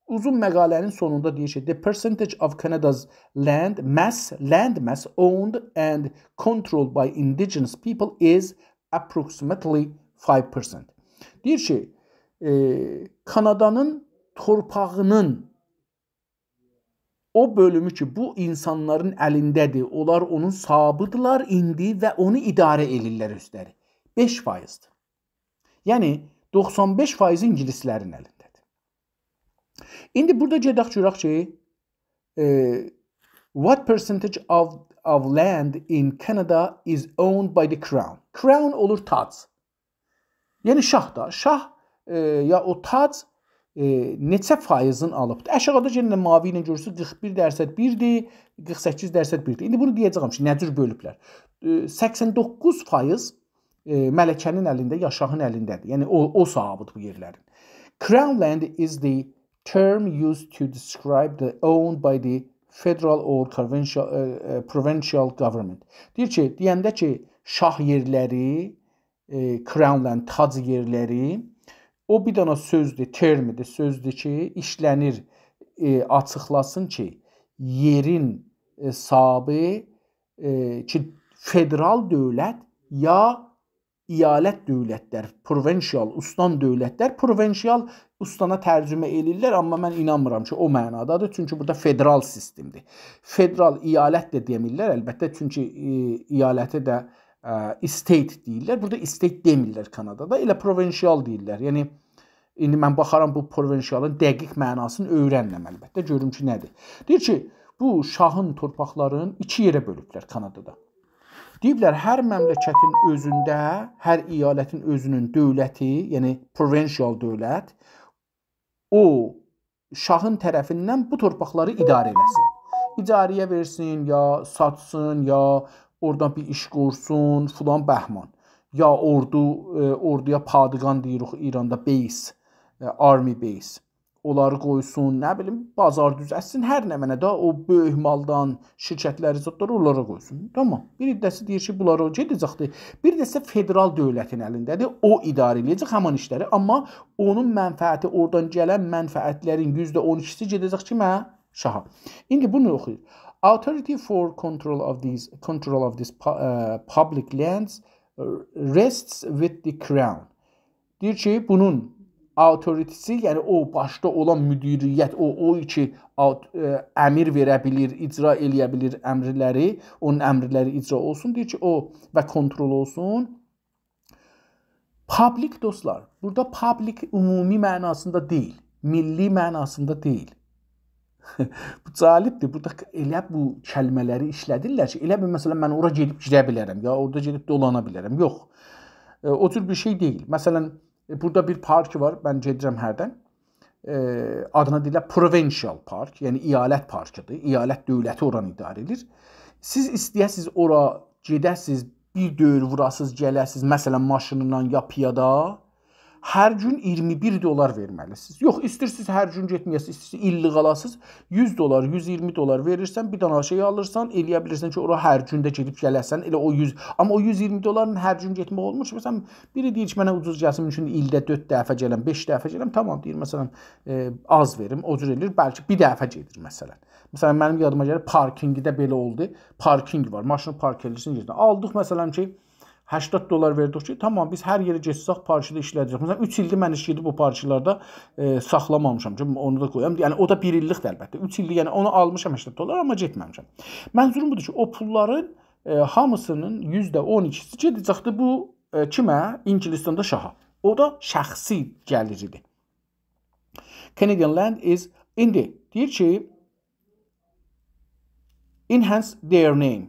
اوزون مقاله‌نین سونوندا دئییر کی، the percentage of Canada's land mass, land mass owned and controlled by indigenous people is approximately five percent. دئییر کی، ائ، کانادانین تورپاغینین او بؤلومو کی، بو اینسانلارین الینده‌دیر، اونلار اونون صاحیبیدیرلار ایندی و اونو اداره ائله‌ییرلر اؤزلری. بئش فایزدیر. یعنی، دوخسان بئش فایزی اینگیلیسلرین الینده‌دیر. ایندی بورادا گئدک گؤرک کی، ائ، what percentage of, of land in Canada is owned by the crown? Crown اولور تاج. یعنی شاه دا، شاه، ائ، یا او تاج، ائ، نئچه فایزین آلیبدیر؟ آشاغیدا یئنه ده ماوی ایله گؤرورسونوز، قیرخ بیر درصد بیردیر، قیرخ سککیز درصد بیردیر. ایندی بونو دئیه‌جه‌یم کی، نه جور بؤلوبلر. ائ، سکسن دوققوز فایز، ائ، ملکه‌نین الینده، یا شاهین الینده‌دیر. یعنی او، او صاحیبیدیر بو یئرلرین. Crown land is the term used to describe the owned by the federal or provincial, ائ، ائ، provincial government. دئییر کی، دئینده کی، شاه یئرلری، ائ، crown land، تاج یئرلری، او بیر دنه سؤزدور، ترمدیر، سؤزدور کی، ایشله‌نیر، ائ، آچیقلاسین کی، یئرین، ائ، صاحیبی، ائ، کی، فدرال دؤولت یا ایالت دؤولتلر، provincial، اوستان دؤولتلر، provincial اوستانا ترجمه ائله‌ییرلر، آمما من اینانمیرام کی، او معنادادیر، چونکی بورادا فدرال سیستمدیر. فدرال ایالت ده دئمیرلر، البته، چونکی، ائ، ایالتی ده، ائ، state دئییرلر. بورادا state دئمیرلر کانادادا، ائله provincial دئییرلر. یعنی، ایندی من باخارام بو provincialین دقیق معناسینی اؤیرنم، البته، گؤروم کی، نه‌دیر. دئییر کی، بو شاهین تورپاقلارین ایکی یئره بؤلوبلر کانادادا. دئییبلر، هر مملکتین اؤزونده، هر ایالتین اؤزونون دؤولتی، یعنی provincial دؤولت، او شاهین طرفیندن بو تورپاقلاری اداره ائله‌سین. اجاره‌یه وئرسین، یا ساتسین، یا اورادان بیر ایش قورسون، فلان بهمان. یا اوردو، ائ، اوردویا پادگان دئییریک ایراندا، base، ائ، army base. اونلاری قویسون، نه بیلیم، بازار دوزلتسین، هر نمنه ده او بؤیوک مالدان، شرکتلری، زادلاری اونلارا قویسون. تامام. بیر حیصه‌سی دئییر کی، بونلار او گئده‌جکدیر. بیر حیصه فدرال دؤولتین الینده‌دیر. او اداره ائله‌یه‌جک همان ایشلری. آمما اونون منفعتی، اورادان گلن منفعتلرین یوزده اون ایکیسی گئده‌جک کیمه؟ شاها. ایندی بونو اوخویور. Authority for control of these, control of this pu-, اه، public lands rests with the crown. دئییر کی، بونون authorityسی، یعنی او باشدا اولان مدیریت، او، او کی، آوت-، ائ، امر وئره بیلیر، اجرا ائله‌یه بیلیر امرلری، اونون امرلری اجرا اولسون، دئییر کی، او و کنترل اولسون. Public، دوستلار، بورادا public عمومی معناسیندا دئییل، میللی معناسیندا دئییل. بو جالبدیر. بورادا ائله بو کلمه‌لری ایشله‌دیرلر کی، ائله بیل، مثلا، من اورا گئدیب گیره بیلرم، یا اورادا گئدیب دولانا بیلرم. یوخ. ائ، او جور بیر شئی دئییل. مثلا، ائ، بورادا بیر پارک وار، من گئدیرم هردن. ائ، آدینا دئییرلر provincial park، یعنی ایالت پارکیدیر. ایالت دؤولتی اورانی اداره ائدیر. سیز ایسته‌یه‌سیز اورا گئده‌سیز، بیر دؤور ووراسیز، گله‌سیز، مثلا، ماشینلا یا پیادا، هر گون اییرمی بیر دلار وئرمه‌لیسینیز. یوخ، ایسته‌ییرسینیز هر گون گئتمه‌یه‌سینیز، ایسته‌ییرسینیز ایللیک آلاسینیز، یوز دلار، یوز اییرمی دلار وئریرسن، بیر دنه شئی آلیرسان، ائله‌یه بیلیرسن کی، اورا هر گون ده گئدیب گله‌سن، ائله او یوز، آمما او یوز اییرمی دلارلا هر گون گئتمک اولمور کی، مثلا، بیری دئییر کی، منه اوجوز گلسین، ممکن ایلده دؤرد دفعه گلم، بئش دفعه گلم، تامام، دئییر، مثلا، ائ، آز وئریم، او جور ائله‌ییر، بلکه بیر دفعه گئدیر، مثلا. مثلا، منیم یادیما گلیر، پارکینگده بئله اولدو، پارکینگ وار، ماشینی پارک ائدیرسن، گئدیرسن. آلدیق، مثلا کی، هشتاد دلار وئردیک کی، تامام، بیز هر یئره گئتسک، پارکینگده ایشله‌دیرسک. مثلا، اوچ ایلدیر من هئچ گئدیب او پارکینگلاردا، ائ، ساخلامامیشام کی، اونو دا قویام. یعنی، او دا بیر ایللیکدیر، البته. اوچ ایلدیر، یعنی، اونو آلمیشام هشتاد دلار، آمما گئتمه‌میشم. منظوروم بودور کی، او پوللارین، ائ، هامیسینین یوزده اون ایکیسی گئده‌جکدیر بو، ائ، کیمه؟ اینگیلیستاندا شاها. او دا شخصی گلیریدیر. Canadian land is، ایندی دئییر کی، enhance their name.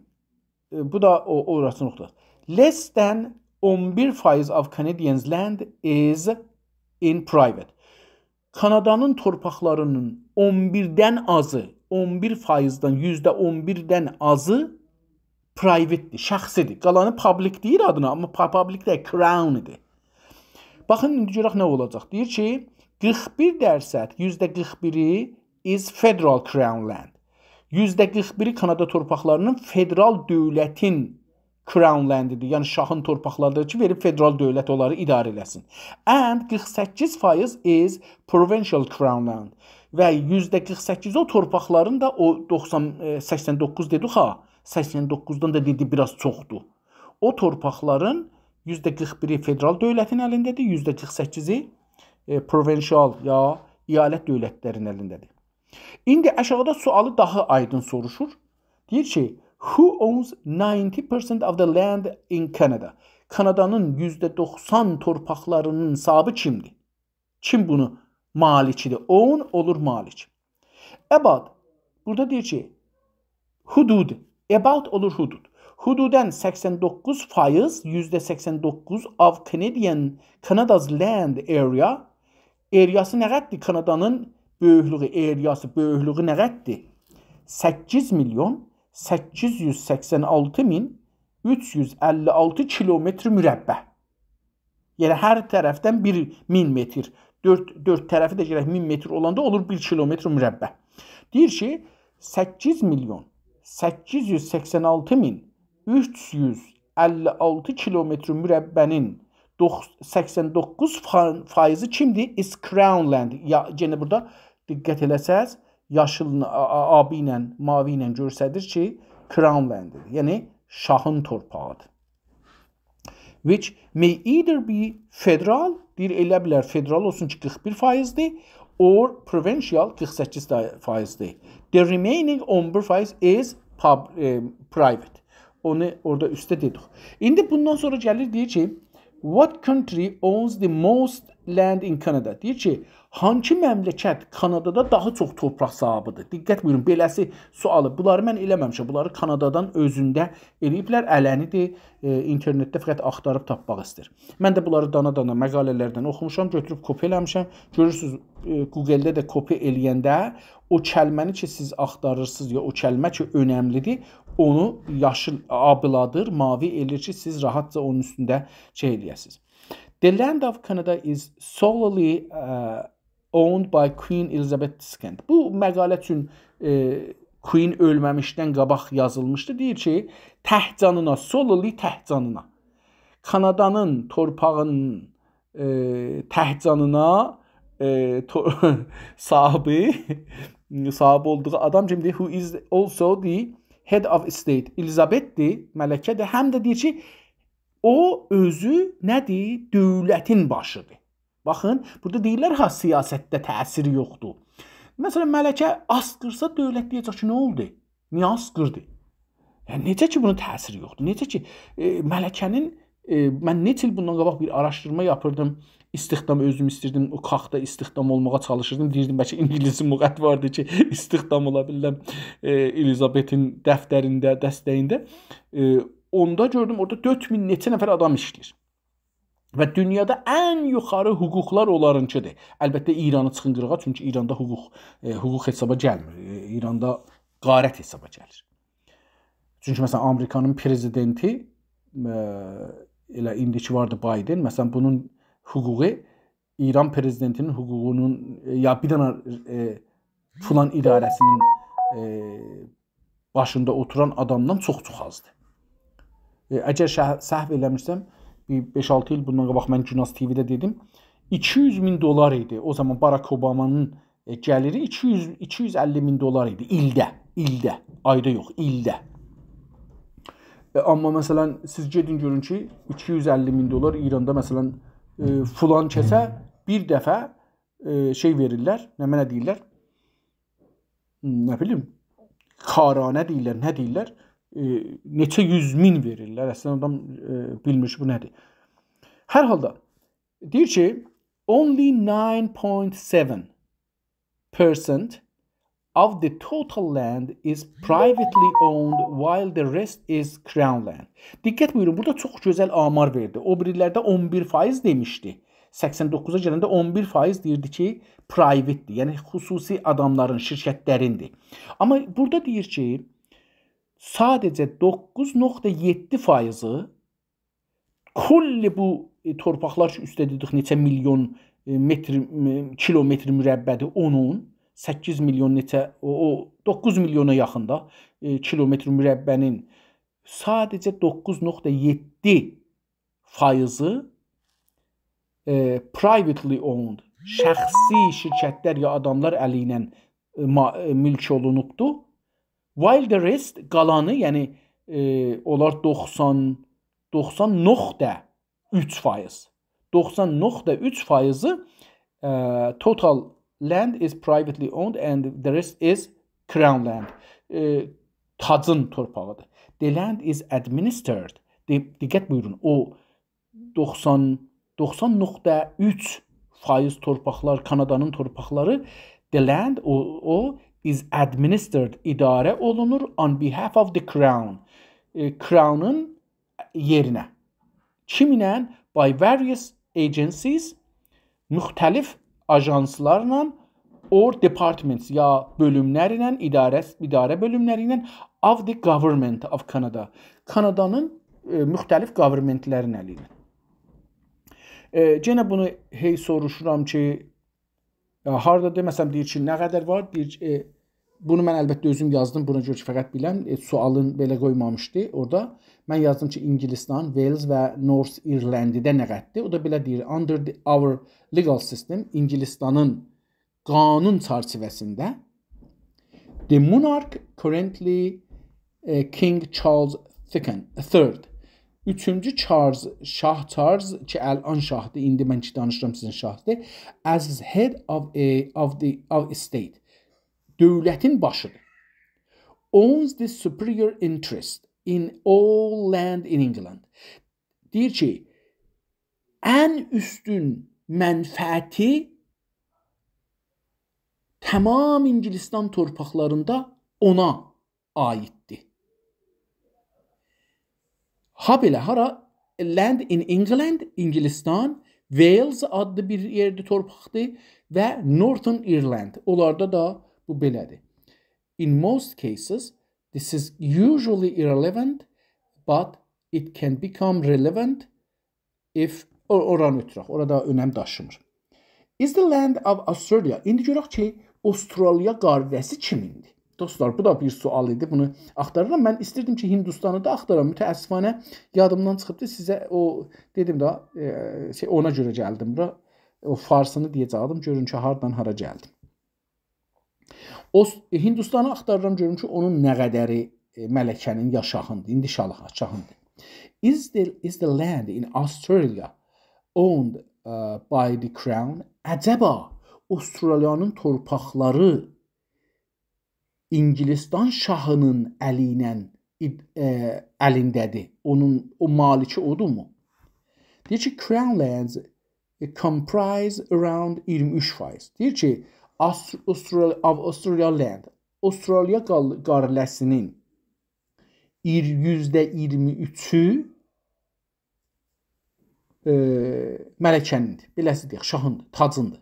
ائ، بو دا او، اوراسینی اوخوداق. Less than اون بیر فایز of Canadians' land is in private. کانادانین تورپاقلارینین اون بیردن آزی، اون بیر فایزدن، یوزده اون بیردن آزی private-دیر، شخصی‌دیر. قالانی public دئییر آدینا، آمما pu-، public دئییل، Crown ایدی. باخین، ایندی گؤرک نه اولاجاق. دئییر کی، قیرخ بیر درصد، یوزده قیرخ بیری is federal Crown land. یوزده قیرخ بیری کانادا تورپاقلارینین فدرال دؤولتین Crown land-ایدیر، یعنی شاهین تورپاقلاریدیر کی، وئریب فدرال دؤولت اونلاری اداره ائله‌سین. And قیرخ سککیز فایز is provincial Crown land. و یوزده قیرخ سککیز او تورپاقلارین دا، او دوخسان، ائ، سکسن دوققوز دئدیک ها، سکسن دوققوزدان دا دئدی بیر آز چوخدور. او تورپاقلارین یوزده قیرخ بیری فدرال دؤولتین الینده‌دیر، یوزده قیرخ سککیزی، ائ، provincial یا ایالت دؤولتلرین الینده‌دیر. ایندی آشاغیدا سؤالی داها آیدین سوروشور. دئییر کی، who owns ninety percent of the land in Canada? کانادانین یوزده دوخسان تورپاقلارینین صاحیبی کیمدیر؟ کیم بونو مالیکی‌دیر؟ Own اولور مالیک. About، بورادا دئییر کی، حدود، about اولور حدود. حدوداً سکسن دوققوز فایز، یوزده سکسن دوققوز of Canadian، Canada's land area، areaسی نه قدردیر؟ کانادانین بؤیوکلویو، areaسی، بؤیوکلویو نه قدردیر؟ سککیز میلیون سککیز یوز سکسن آلتی مین اوچ یوز اللی آلتی کیلومتر مربع. یعنی هر طرفدن بیر مین متر، دؤرد، دؤرد طرفی ده گرک مین متر اولاندا اولور بیر کیلومتر مربع. دئییر کی، سککیز میلیون سککیز یوز سکسن آلتی مین اوچ یوز اللی آلتی کیلومتر مربع‌نین دوخ-، سکسن دوققوز فا-، فایزی کیمدیر؟ Is Crown land. یا، یئنه بورادا دقت ائله‌سز، یاشیل، آ-، آ-، آبی ایله، ماوی ایله گؤستریر کی، Crown land-دیر. یعنی شاهین تورپاغیدیر. Which may either be federal، دئییر، ائله بیلر فدرال اولسون کی، قیرخ بیر فایزدیر، or provincial، قیرخ سککیز فایزدیر. The remaining اون بیر فایز is pub-، ائ، private. اونو اورادا اوسته دئدیک. ایندی بوندان سونرا گلیر، دئییر کی، what country owns the most land in Canada؟ دئییر کی، هانسی مملکت کانادادا داها چوخ تورپاق صاحیبیدیر؟ دقت بویورون، بئله‌سی سؤالی. بونلاری من ائله‌مه‌میشم. بونلاری کانادادان اؤزونده ائله‌ییبلر، علنی‌دیر. ائ، اینترنتده فقط آختاریب تاپماق ایسته‌ییر. من ده بونلاری دانا-دانا مقاله‌لردن اوخوموشام، گؤتوروب کپی ائله‌میشم. گؤرورسونوز، ائ، گوگلده ده کپی ائله‌ینده او کلمه‌نی کی، سیز آختاریرسینیز، یا او کلمه کی، اؤنملی‌دیر، اونو یاشیل آبیلادیر، ماوی ائله‌ییر کی، سیز راحتجا اونون اوستونده شئی ائله‌یه‌سینیز. The land of Canada is solely, uh, owned by Queen Elizabeth the Second. بو مقاله اوچون، ائ، Queen اؤلمه‌میشدن قاباق یازیلمیشدی. دئییر کی، تک جانینا، solely تک جانینا، کانادانین تورپاغینین، ائ، تک جانینا، ائ، تو-، صاحیبی، صاحیب اولدوغو آدام کیمدیر؟ Who is also the head of state. الیزابت‌دیر، ملکه‌دیر. هم ده دئییر کی، او اؤزو نه‌دیر؟ دؤولتین باشیدیر. باخین، بورادا دئییرلر ها، سیاستده تأثیری یوخدور. مثلا، ملکه آسقیرسا، دؤولت دئیه‌جک کی، نه اولدو؟ نییه آسقیردی؟ یعنی، نئجه کی، بونون تأثیری یوخدور؟ نئجه کی، ائ، ملکه‌نین، ائ، من نئچه ایل بوندان قاباق بیر آراشدیرما یاپیردیم. استخدام اؤزوم ایستیردیم، او کاخدا استخدام اولماغا چالیشیردیم. دئییردیم، بلکه اینگیلیس لغت واردی کی، استخدام اولا بیلم، ائ، الیزابتین دفترینده، دسته‌یینده. ائ، اوندا گؤردوم، اورادا دؤرد مین نئچه نفر آدام ایشله‌ییر. و دونیادا ان یوخاری حقوقلار اونلارینکی‌دیر. البته، ایرانی چیخین قیراغا، چونکی ایراندا حقوق، ائ، حقوق حسابا گلمیر. ائ، ایراندا غارت حسابا گلیر. چونکی، مثلا، آمریکانین پرزیدنتی، ائ، ائله ایندیکی واردی بایدن، مثلا، بونون حقوقو ایران پرزیدنتینین حقوقونون، ائ، یا بیر دنه، ائ، فلان اداره‌سینین، ائ، باشیندا اوتوران آدامدان چوخ-چوخ آزدیر. ائ، اگر شه-، سهو ائله‌میرسم، بیر بئش-آلتی ایل بوندان قاباق من گوناز تی‌وی‌ده دئدیم، ایکی یوز مین دلار ایدی. او زامان باراک اوبامانین، ائ، گلیری ایکی یوز، ایکی یوز اللی مین دلار ایدی ایلده، ایلده، آیدا یوخ، ایلده. ائ، آمما، مثلا، سیز گئدین گؤرون کی، ایکی یوز اللی مین دلار ایراندا، مثلا، ائ، فلان کسه بیر دفعه، ائ، شئی وئریرلر، نمنه دئییرلر؟ نه بیلیم، کارانه دئییرلر، نه دئییرلر؟ ائ، نئچه یوز مین وئریرلر. اصلینده آدام، ائ، بیلمیر کی، بو نه‌دیر. هر حالدا، دئییر کی، only nine point seven percent of the total land is privately owned, while the rest is crown land. دقت بویورون، بورادا چوخ گؤزل آمار وئردی. او بیریلرده اون بیر فایز دئمیشدی. سکسن دوققوزا گلنده اون بیر فایز دئییردی کی، private-دیر. یعنی خصوصی آداملارین، شرکتلریندیر. آمما بورادا دئییر کی، ساده‌جه دوققوز نقطه یئددی فایزی کل بو، ائ، تورپاقلار کی، اوسته دئدیک، نئچه میلیون، ائ، متر، م-، کیلومتر مربع‌دیر اونون، سککیز میلیون نئچه، او، او دوققوز میلیونا یاخیندا، ائ، کیلومتر مربع‌نین ساده‌جه دوققوز نقطه یئددی فایزی، ائ، privately owned، شخصی شرکتلر یا آداملار الی ایله، ائ، ما-، ائ، ملک اولونوبدور. While the rest، قالانی، یعنی، ائ، اونلار دوخسان، دوخسان نقطه اوچ فایز. دوخسان نقطه اوچ فایزی، ائ، total land is privately owned and the rest is crown land. ائ، تاجین تورپاغیدیر. The land is administered. د-، دقت بویورون، او دوخسان، دوخسان نقطه اوچ فایز تورپاقلار، کانادانین تورپاقلاری، the land، او، او is administered، اداره اولونور on behalf of the crown. ائ، crown-ون یئرینه. کیمینله؟ By various agencies، مختلف آژانسلارلا، or departments، یا بؤلوملر ایله، اداره، اداره بؤلوملری ایله of the government of Canada. کانادانین، ائ، مختلف government-لرین الی ایله. ائ، یئنه بونو هئی سوروشورام کی، ائ، هاردادیر؟ مثلا، دئییر کی، نه قدر وار؟ دئییر کی، ائ، بونو من البته اؤزوم یازدیم، بونا گؤره کی، فقط بیلم، ائ، سؤالین بئله قویمامیشدی اورادا. من یازدیم کی، انگلستان، ویلز و نورث ایرلندده نه قدردیر؟ او دا بئله دئییر: Under the, our legal system، انگلستانین قانون چرچیوه‌سینده، the monarch currently، ائ، King Charles second، third. اوچونجو چارلز، شاه چارلز کی، الان شاهدیر، ایندی من کی دانیشیرام سیزین شاهدیر، as head of a, of the, of a state، دؤولتین باشیدیر. Owns the superior interest in all land in England. دئییر کی، ان اوستون منفعتی تمام انگلستان تورپاقلاریندا اونا عایددیر. هابئله، هارا؟ Land in England، انگلستان، Wales آدلی بیر یئردیر، تورپاقدیر و Northern Ireland. اونلاردا دا بو بئله‌دیر. In most cases, this is usually irrelevant, but it can become relevant if، او-، اورانی اؤتورک، اورادا اؤنم داشیمیر. Is the land of Australia. ایندی گؤرک کی، استرالیا قاره‌سی کیمیندیر؟ دوستلار، بو دا بیر سؤال ایدی. بونو آختاریرام. من ایستیردیم کی، هندوستانی دا آختارام. متأسفانه یادیمدان چیخیبدی. سیزه او، دئدیم ده، ائ، شئی، اونا گؤره گلدیم بورا. او فارسینی دئیه‌جکدیم. گؤرون کی، هاردان هارا گلدیم. او س-، هندوستانی آختاریرام، گؤروم کی، اونون نه قدری، ائ، ملکه‌نین یا شاهیندیر. ایندی شاهی-، شاهیندیر. Is the, is the land in Australia owned, uh, by the crown? عجبا، استرالیانین تورپاقلاری انگلستان شاهی‌نین الی ایله اد-، ائ، الینده‌دیر. اونون، او مالکی اودورمو؟ دئییر کی، Crown lands comprise around اییرمی اوچ فایز. دئییر کی، Aust-، Austral-، of Australia land، استرالیا قال-، قاره‌سینین ایر-، یوزده اییرمی اوچو، ائ، ملکه‌نیندیر. بئله‌سی دئیک، شاهیندیر، تاجیندیر.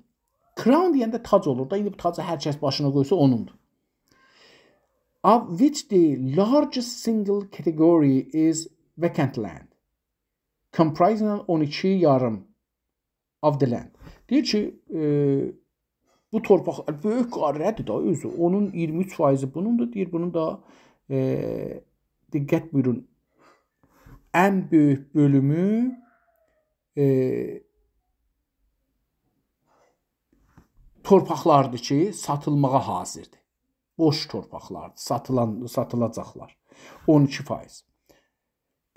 Crown دئینده تاج اولور دا، ایندی بو تاجی هر کس باشینا قویسا اونوندور. Of which the largest single category is vacant land, comprising اون ایکی یاریم of the land. دئییر کی، ائ، بو تورپاق بؤیوک قاره‌دیر دا اؤزو. اونون اییرمی اوچ فایزی بونوندور. دئییر، بونون دا، ائ، دقت بویورون، ان بؤیوک بؤلومو، ائ، تورپاقلاردیر کی، ساتیلماغا حاضردیر. بوش تورپاقلاردیر، ساتیلان، ساتیلاجاقلار. اون ایکی فایز.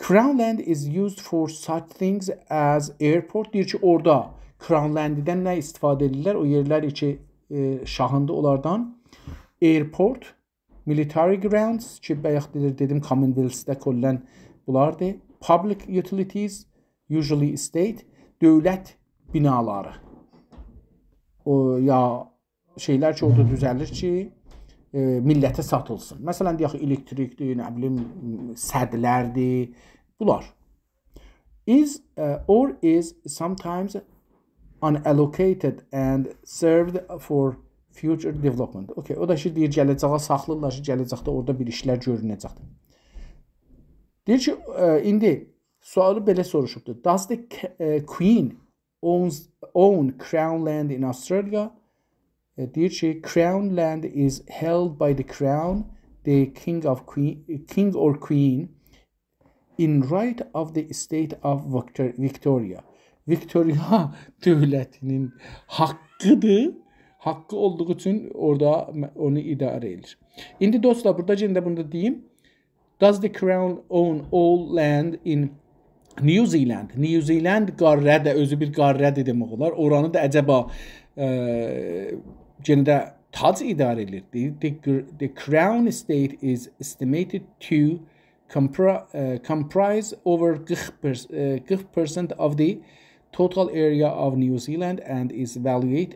Crown land is used for such things as airport. دئییر کی، اورادا Crown land-دن نه استفاده ائدیرلر؟ او یئرلر کی، ائ، شاهیندیر، اونلاردان airport، military grounds کی، بایاق دئدیر، دئدیم، Commonwealth-ده کلاً بونلاردیر. Public utilities، usually state، دؤولت بینالاری. او، یا شئیلر کی، اورادا دوزه‌لیر کی، ائ، میللته ساتیلسین. مثلاً، دئیک، الکتریکدیر، نه بیلیم، سدلردیر، بونلار. Is, ائ، or is sometimes unallocated and served for future development. اوکی، او دا کی، دئییر، گله‌جه‌یه ساخلاییرلار کی، گله‌جکده اورادا بیر ایشلر گؤرونه‌جکدیر. دئییر کی، ائ، ایندی سؤالی بئله سوروشوبدور. Does the k-, ائ, Queen owns, own crown land in Australia? ائ، دئییر کی, crown land is held by the crown, the king of queen, king or queen, in right of the state of Victor-, Victoria. ویکتوریا دؤولتینین حاققیدیر. حاققی اولدوغو اوچون اورادا م-، اونو اداره ائدیر. ایندی دوستلار، بورادا یئنه ده بونو دا دئییم. Does the crown own all land in New Zealand? نیوزیلند قاره ده، اؤزو بیر قاره ده دئمک اولار. اورانی دا عجبا، ائ، یئنه ده تاج اداره ائدیر. The, the, the crown state is estimated to compri-, ائ, comprise over قیرخ per-, ائ, قیرخ percent of the total area of New Zealand and is valuate-,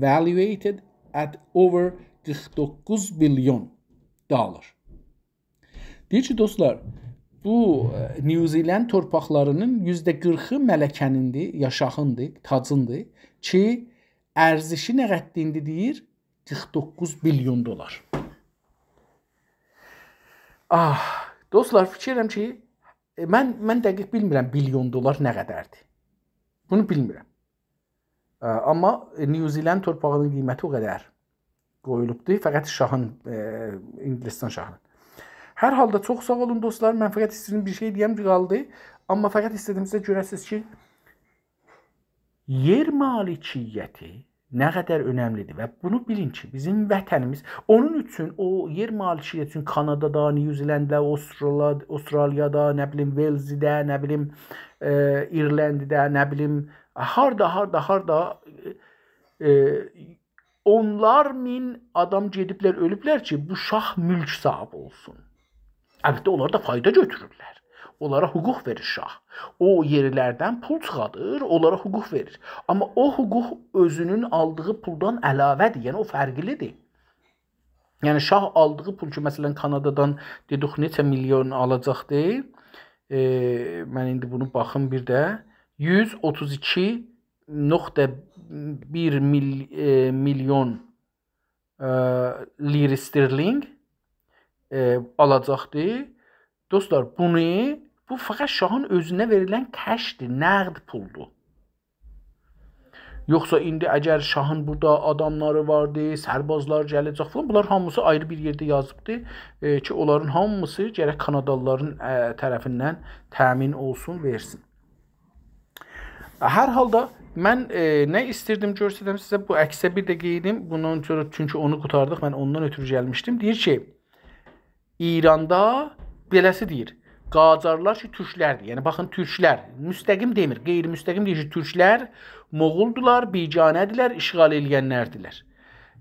valuated at over قیرخ دوققوز بیلیون dollar. دئییر کی، دوستلار، بو، ائ، نیوزیلند تورپاقلاری‌نین یوزده قیرخی ملکه‌نیندیر، یا شاهیندیر، تاجیندیر کی، ارزشی نه قدر ایندی دئییر؟ قیرخ دوققوز بیلیون دلار. آه، دوستلار، فیکیر ائدیرم کی، ائ، من، من دقیق بیلمیرم بیلیون دلار نه قدردیر. بونو بیلمیرم. ائ، آمما، ائ، نیوزیلند تورپاغی‌نین قیمتی او قدر قویولوبدور. فقط شاهین، ائ، اینگیلیستان شاهی‌نین. هر حالدا چوخ ساغ اولون دوستلار. من فقط ایسته‌دیم بیر شئی دئیم، قالدی. آمما فقط ایسته‌دیم سیزه گؤره‌سینیز کی، یئر مالکیتی نه قدر اؤنملی‌دیر و بونو بیلین کی، بیزیم وطنیمیز، اونون اوچون او یئر مالکیتی اوچون کانادادا، نیوزیلندده، اوسترالا-، اوسترالیادا، نه بیلیم، ولزده، نه بیلیم، ائ، ایرلندده، نه بیلیم، هاردا، هاردا، هاردا، ائ، اونلار مین آدام گئدیبلر، اؤلوبلر کی، بو شاه مولک صاحیبی اولسون. البته، اونلار دا فایدا گؤتورورلر. اونلارا حقوق وئریر شاه. او یئرلردن پول چیخادیر، اونلارا حقوق وئریر. آمما او حقوق اؤزونون آلدیغی پولدان علاوه‌دیر، یعنی او فرقلی‌دیر. یعنی شاه آلدیغی پول کی، مثلا، کانادادان دئدیک نئچه میلیون آلاجاقدی. ائ، من ایندی بونو باخیم بیر ده. یوز اوتوز ایکی نقطه بیر میل-، ائ، میلیون، ائ، لیره استرلینگ، ائ، آلاجاقدی. دوستلار، بونو، بو فقط شاهین اؤزونه وئریلن کشدیر، نقد پولدور. یوخسا ایندی اگر شاهین بورادا آداملاری واردی، سربازلار گله‌جک فلان، بونلار هامیسی آیری بیر یئرده یازیبدی، ائ، کی، اونلارین هامیسی گرک کانادالیلارین، ائ، طرفیندن تأمین اولسون، وئرسین. هر حالدا من، ائ، نه ایستیردیم گؤرسدم سیزه، بو عکسه بیر ده قئییدیم. بوندان سونرا، چونکی اونو قوتاردیق، من اوندان اؤترو گلمیشدیم. دئییر کی، ایراندا بئله‌سی دئییر، قاجارلار کی، تورکلردیر. یعنی، باخین، تورکلر، مستقیم دئمیر، غیرمستقیم دئییر کی، تورکلر مغولدولار، بیگانه‌دیرلر، اشغال ائله‌ینلردیرلر.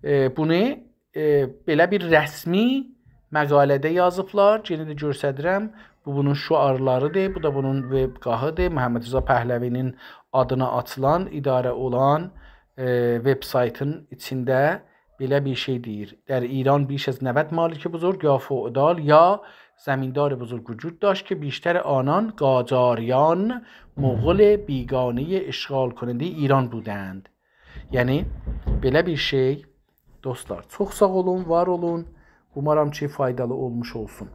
ائ، بونو، ائ، بئله بیر رسمی مقاله‌ده یازیبلار. یئنه ده گؤستریرم. بو، بونون شعارلاری‌دیر. بو دا بونون وبگاهی‌دیر. محمدرضا پهلوی‌نین آدینا آچیلان، اداره اولان، ائ، وبسایتین ایچینده بئله بیر شئی دئییر: در ایران بیش از نود مالک بزرگ یا فئودال یا زمیندار بزرگ وجود داشت که بیشتر آنان قاجاریان، مغول بیگانهٔ اشغال کنندهٔ ایران بودند. یعنی، بئله بیر شئی، دوستلار. چوخ ساغ اولون، وار اولون. اومارام کی، فایدالی اولموش اولسون.